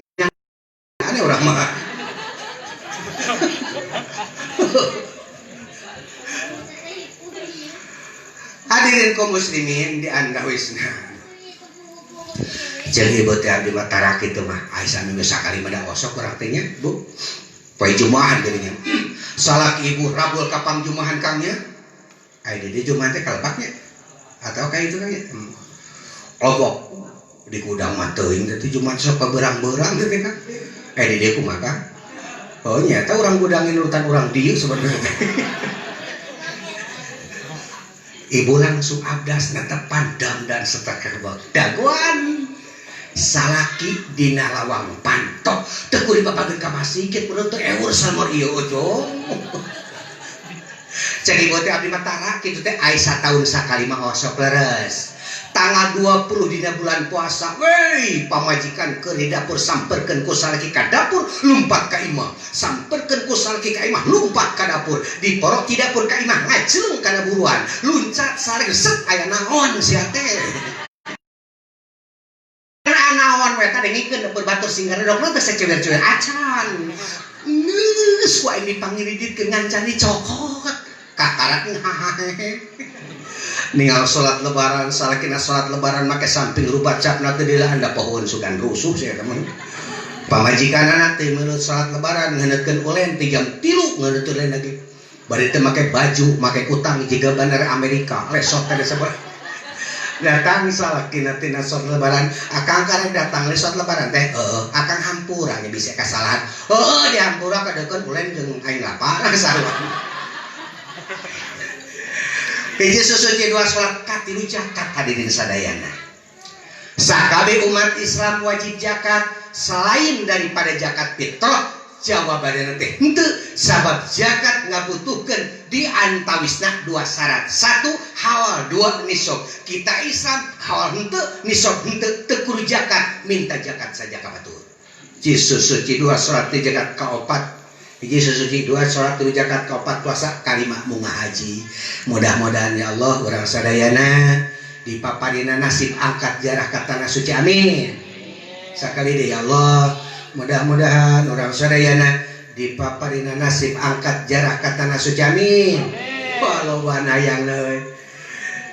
aneh urang mah hadirin kaum muslimin di andawisna. Jeung ibu teh abdi mah tara kitu mah ai saminggu sakali mah da osok urang teh nya Bu. Poe Jumahan geuning. Salaki ibu rabul ka pangjumahan Kang nya. Ai di dieu Jumahan teh kalebaknya atau kayak itu kan ya. Obok di gudang mah teuing teh Jumahan sok kabeurang-beurang teh Kang. Di dieu kumaha Kang? Oh nyata urang gudangin urutan urang dieu sebenarnya. Ibu langsung abdas netepan dam dan setekerbot daguan salaki dina lawang pantok teu kudu dipapageun ka masjid mun teu eur salmor ieu ojong. Cek ibu teh abdi mah tara kitu teh ai sataun sakali mah osok leres. Tanggal 20 dina bulan puasa wey pamajikan keur di dapur samperkeun ku salaki ka dapur lumpat ka imah, samperkeun ku salaki ka imah lumpat ka dapur, diporok ti dapur ka imah ngaceleng kana buruan, luncat salaki set aya naon sia teh. Naon we teh dengikeun dapur batur sing garedok teh sacewer-cewer acan. Geus ku aing dipangiriditkeun ngancan dicokot. Kakarak hahahe. Ningal salat lebaran, salakina salat lebaran make samping rubat capna teu dilahan da pohon sugan rusuh sia teman. Pamajikanana teh menurut salat lebaran ngeuneukeun ulen ti jam 3 ngeuneukeun ulen lagi. Bari teh make baju, make kutang jiga bandar Amerika, lesot teh disebut. Datang salakina tina salat lebaran, akang karek datang le salat lebaran teh, heueuh, akang hampura nya bisa kasalahan. Heueuh dihampura kadeukeun ulen jeung aing lapar sarua. Hiji susuci dua salat katilu zakat hadirin sadayana. Sakabeh umat Islam wajib zakat selain daripada zakat fitrah. Jawabannya teh henteu, sabab zakat ngabutuhkeun di antawisna dua syarat. Satu hawal, dua nisab. Kita Islam hawal henteu, nisab henteu, teu kudu zakat, minta zakat saja ka batur. Hiji susuci dua salat teh zakat kaopat. Hiji susuci dua salat tilu zakat kaopat puasa kalima munga haji. Mudah-mudahan ya Allah urang sadayana dipaparina nasib angkat jarah ka tanah suci, amin. Sakali deui ya Allah, mudah-mudahan urang sadayana dipaparina nasib angkat jarah ka tanah suci, amin. Balobana hayang euy.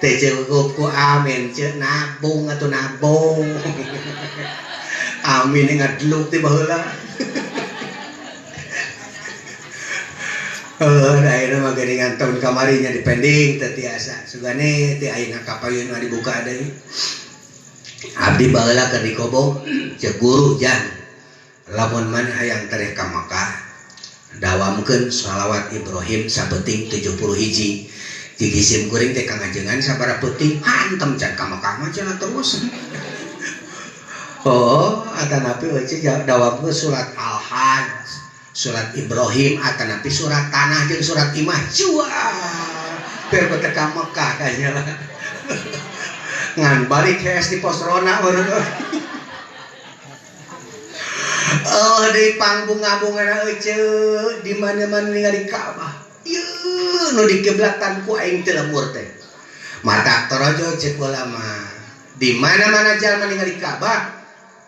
Teu cukup ku amin ceuk nabung atuh nabung. Amin ngadluk ti baheula. Ayeuna mah geuningan tahun kamari nya dipending teu tiasa. Sugane teh ayeuna kapayun mah dibuka deui. Abdi baheula keur dikobong ceuk guru jang. Lamun maneh hayang tereh ka Makkah, dawamkeun shalawat Ibrahim sapenting 70 hiji. Gigi sim kuring teh kangajengan sabaraha peuting hantem can ka Makkah mah cenah terus. Oh, atanapi eueuh dawamkeun surat Al-Hajj, surat Ibrahim atanapi surat tanah jeung surat imah jua. Biar teu ka Mekah kayaknya lah. Ngan balik hees di pos rona baru. Oh, di pangbunga-bungana euceu di mana-mana ningali Ka'bah. Ieu nu dikiblatan ku aing teh lemur teh. Matak torojo ceuk ulama. Di mana-mana jalma ningali Ka'bah,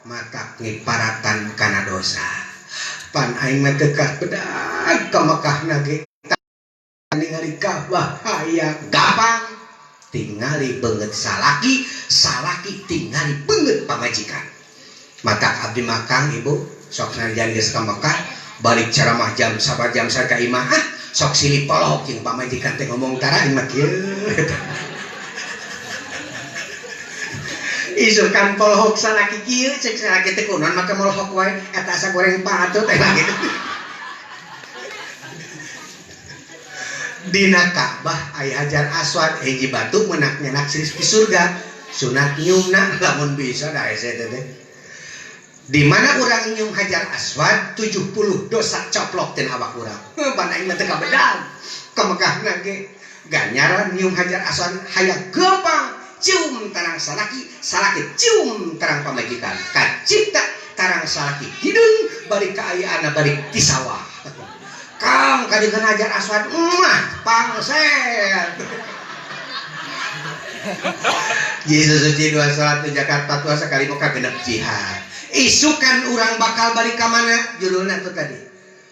matak ngiparatan kana dosa. Pan aing mah teu kabedag ka Mekahna ge. Ningali Ka'bah hayang gampang. Tingali beungeut salaki, salaki tingali beungeut pamajikan. Matak abdi makang ibu sok sanajan geus ka Mekah balik ceramah jam sabar jam sa ka imah, ah sok silih polok jeung pamajikan teh ngomong tara aing mah kieu. Isukan polohok salaki kieu cek salaki teh kunaon make molohok wae eta asa goreng patut teh gitu. Dina Ka'bah aya Hajar Aswad hiji batu menak nyenak di surga sunat nyiumna lamun bisa da hese teh. Di mana urang nyium Hajar Aswad 70 dosa coplok tina awak urang. Pan aing mah teu kabedag. Ka Mekahna ge ganyaran nyium Hajar Aswad hayang gampang cium tarang salaki, salaki cium tarang pamajikan. Kacipta tarang salaki hideung balik ka ayaana balik ti sawah. Kang kadeungeun Hajar Aswad mah pangset. Yesus suci dua salat zakat fatwa sekali muka genep jihad. Isukan urang bakal balik ka mana judulna tuh tadi.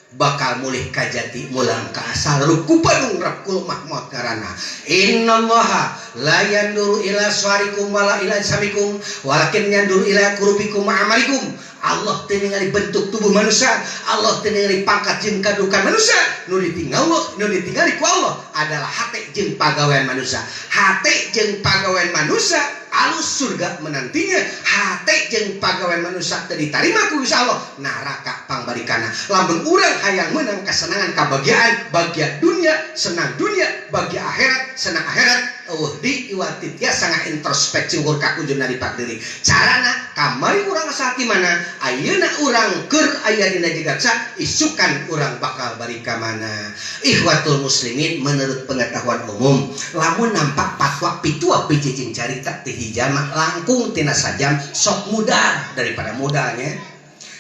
Bakal mulih ka jati mulang ka asal rukupadung rabkul mahmud karana innallaha la yanduru ila suarikum wala ila samikum walakin yanduru ila kurubikum wa amalikum. Allah teu ningali bentuk tubuh manusia, Allah teu ningali pangkat jeung kadudukan manusia, nu ditinggal nu ditinggali ku Allah adalah hate jeung pagawean manusia. Hate jeung pagawean manusia alus surga menantinya, hate jeung pagawean manusia teu ditarima ku Gusti Allah neraka pangbalikana. Lamun urang hayang meunang kasenangan kabahagiaan, bahagia dunia senang dunia, bahagia akhirat senang akhirat, eueuh di iwati tiasa introspeksi ukur kakunjung naripat diri. Carana kamari urang asal ti mana, ayeuna urang keur aya dina jagat isukan urang bakal balik ka mana. Ikhwatul muslimin, menurut pengetahuan umum lamun nampak fatwa pitua picicing carita ti hijama langkung tina sajam sok mudar daripada modalnya.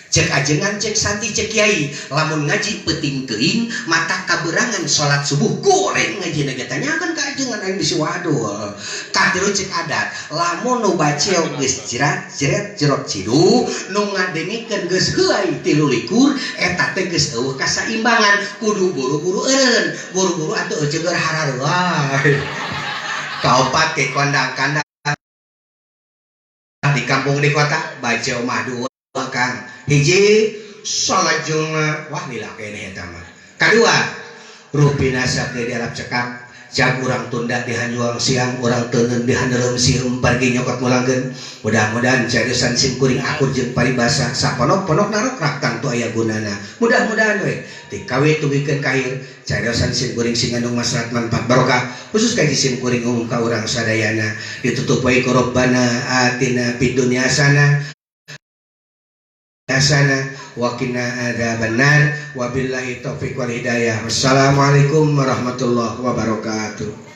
Cek ajengan, cek santi, cek kiai, lamun ngaji peuting teuing mata kaberangan salat subuh goreng ngaji ge tanyakeun ka ajengan aing bisi wadul. Katilu cek adat lamun nu baceo geus jirat jiret jerot cidu nu ngadengikeun geus heuay 23 eta teh geus eueuh kasaimbangan kudu buru-buru eureun buru-buru atuh ceger harareuay. Kaopat ke kondang kandang di kampung di kota baceo mah dua kang, hiji salat Jumat wah lila keneh eta mah, kadua rupina sakeun dialap cekap jam urang tunda di hanjuang siang urang teuneun di haneureum sieum pergi nyokot mulangkeun. Mudah-mudahan cariosan sim kuring akur jeung paribasa saponok-ponok narokrak tangtu aya gunana. Mudah-mudahan we ti kawe tugikeun ka akhir cariosan sim kuring sing ngandung maslahat manfaat barokah khusus ka sim kuring umum ka urang sadayana. Ditutup wae ku Rabbana atina fid dunya hasanah hasanah wa qina adzabannar. Wabillahi taufik wal hidayah. Wassalamualaikum warahmatullahi wabarakatuh.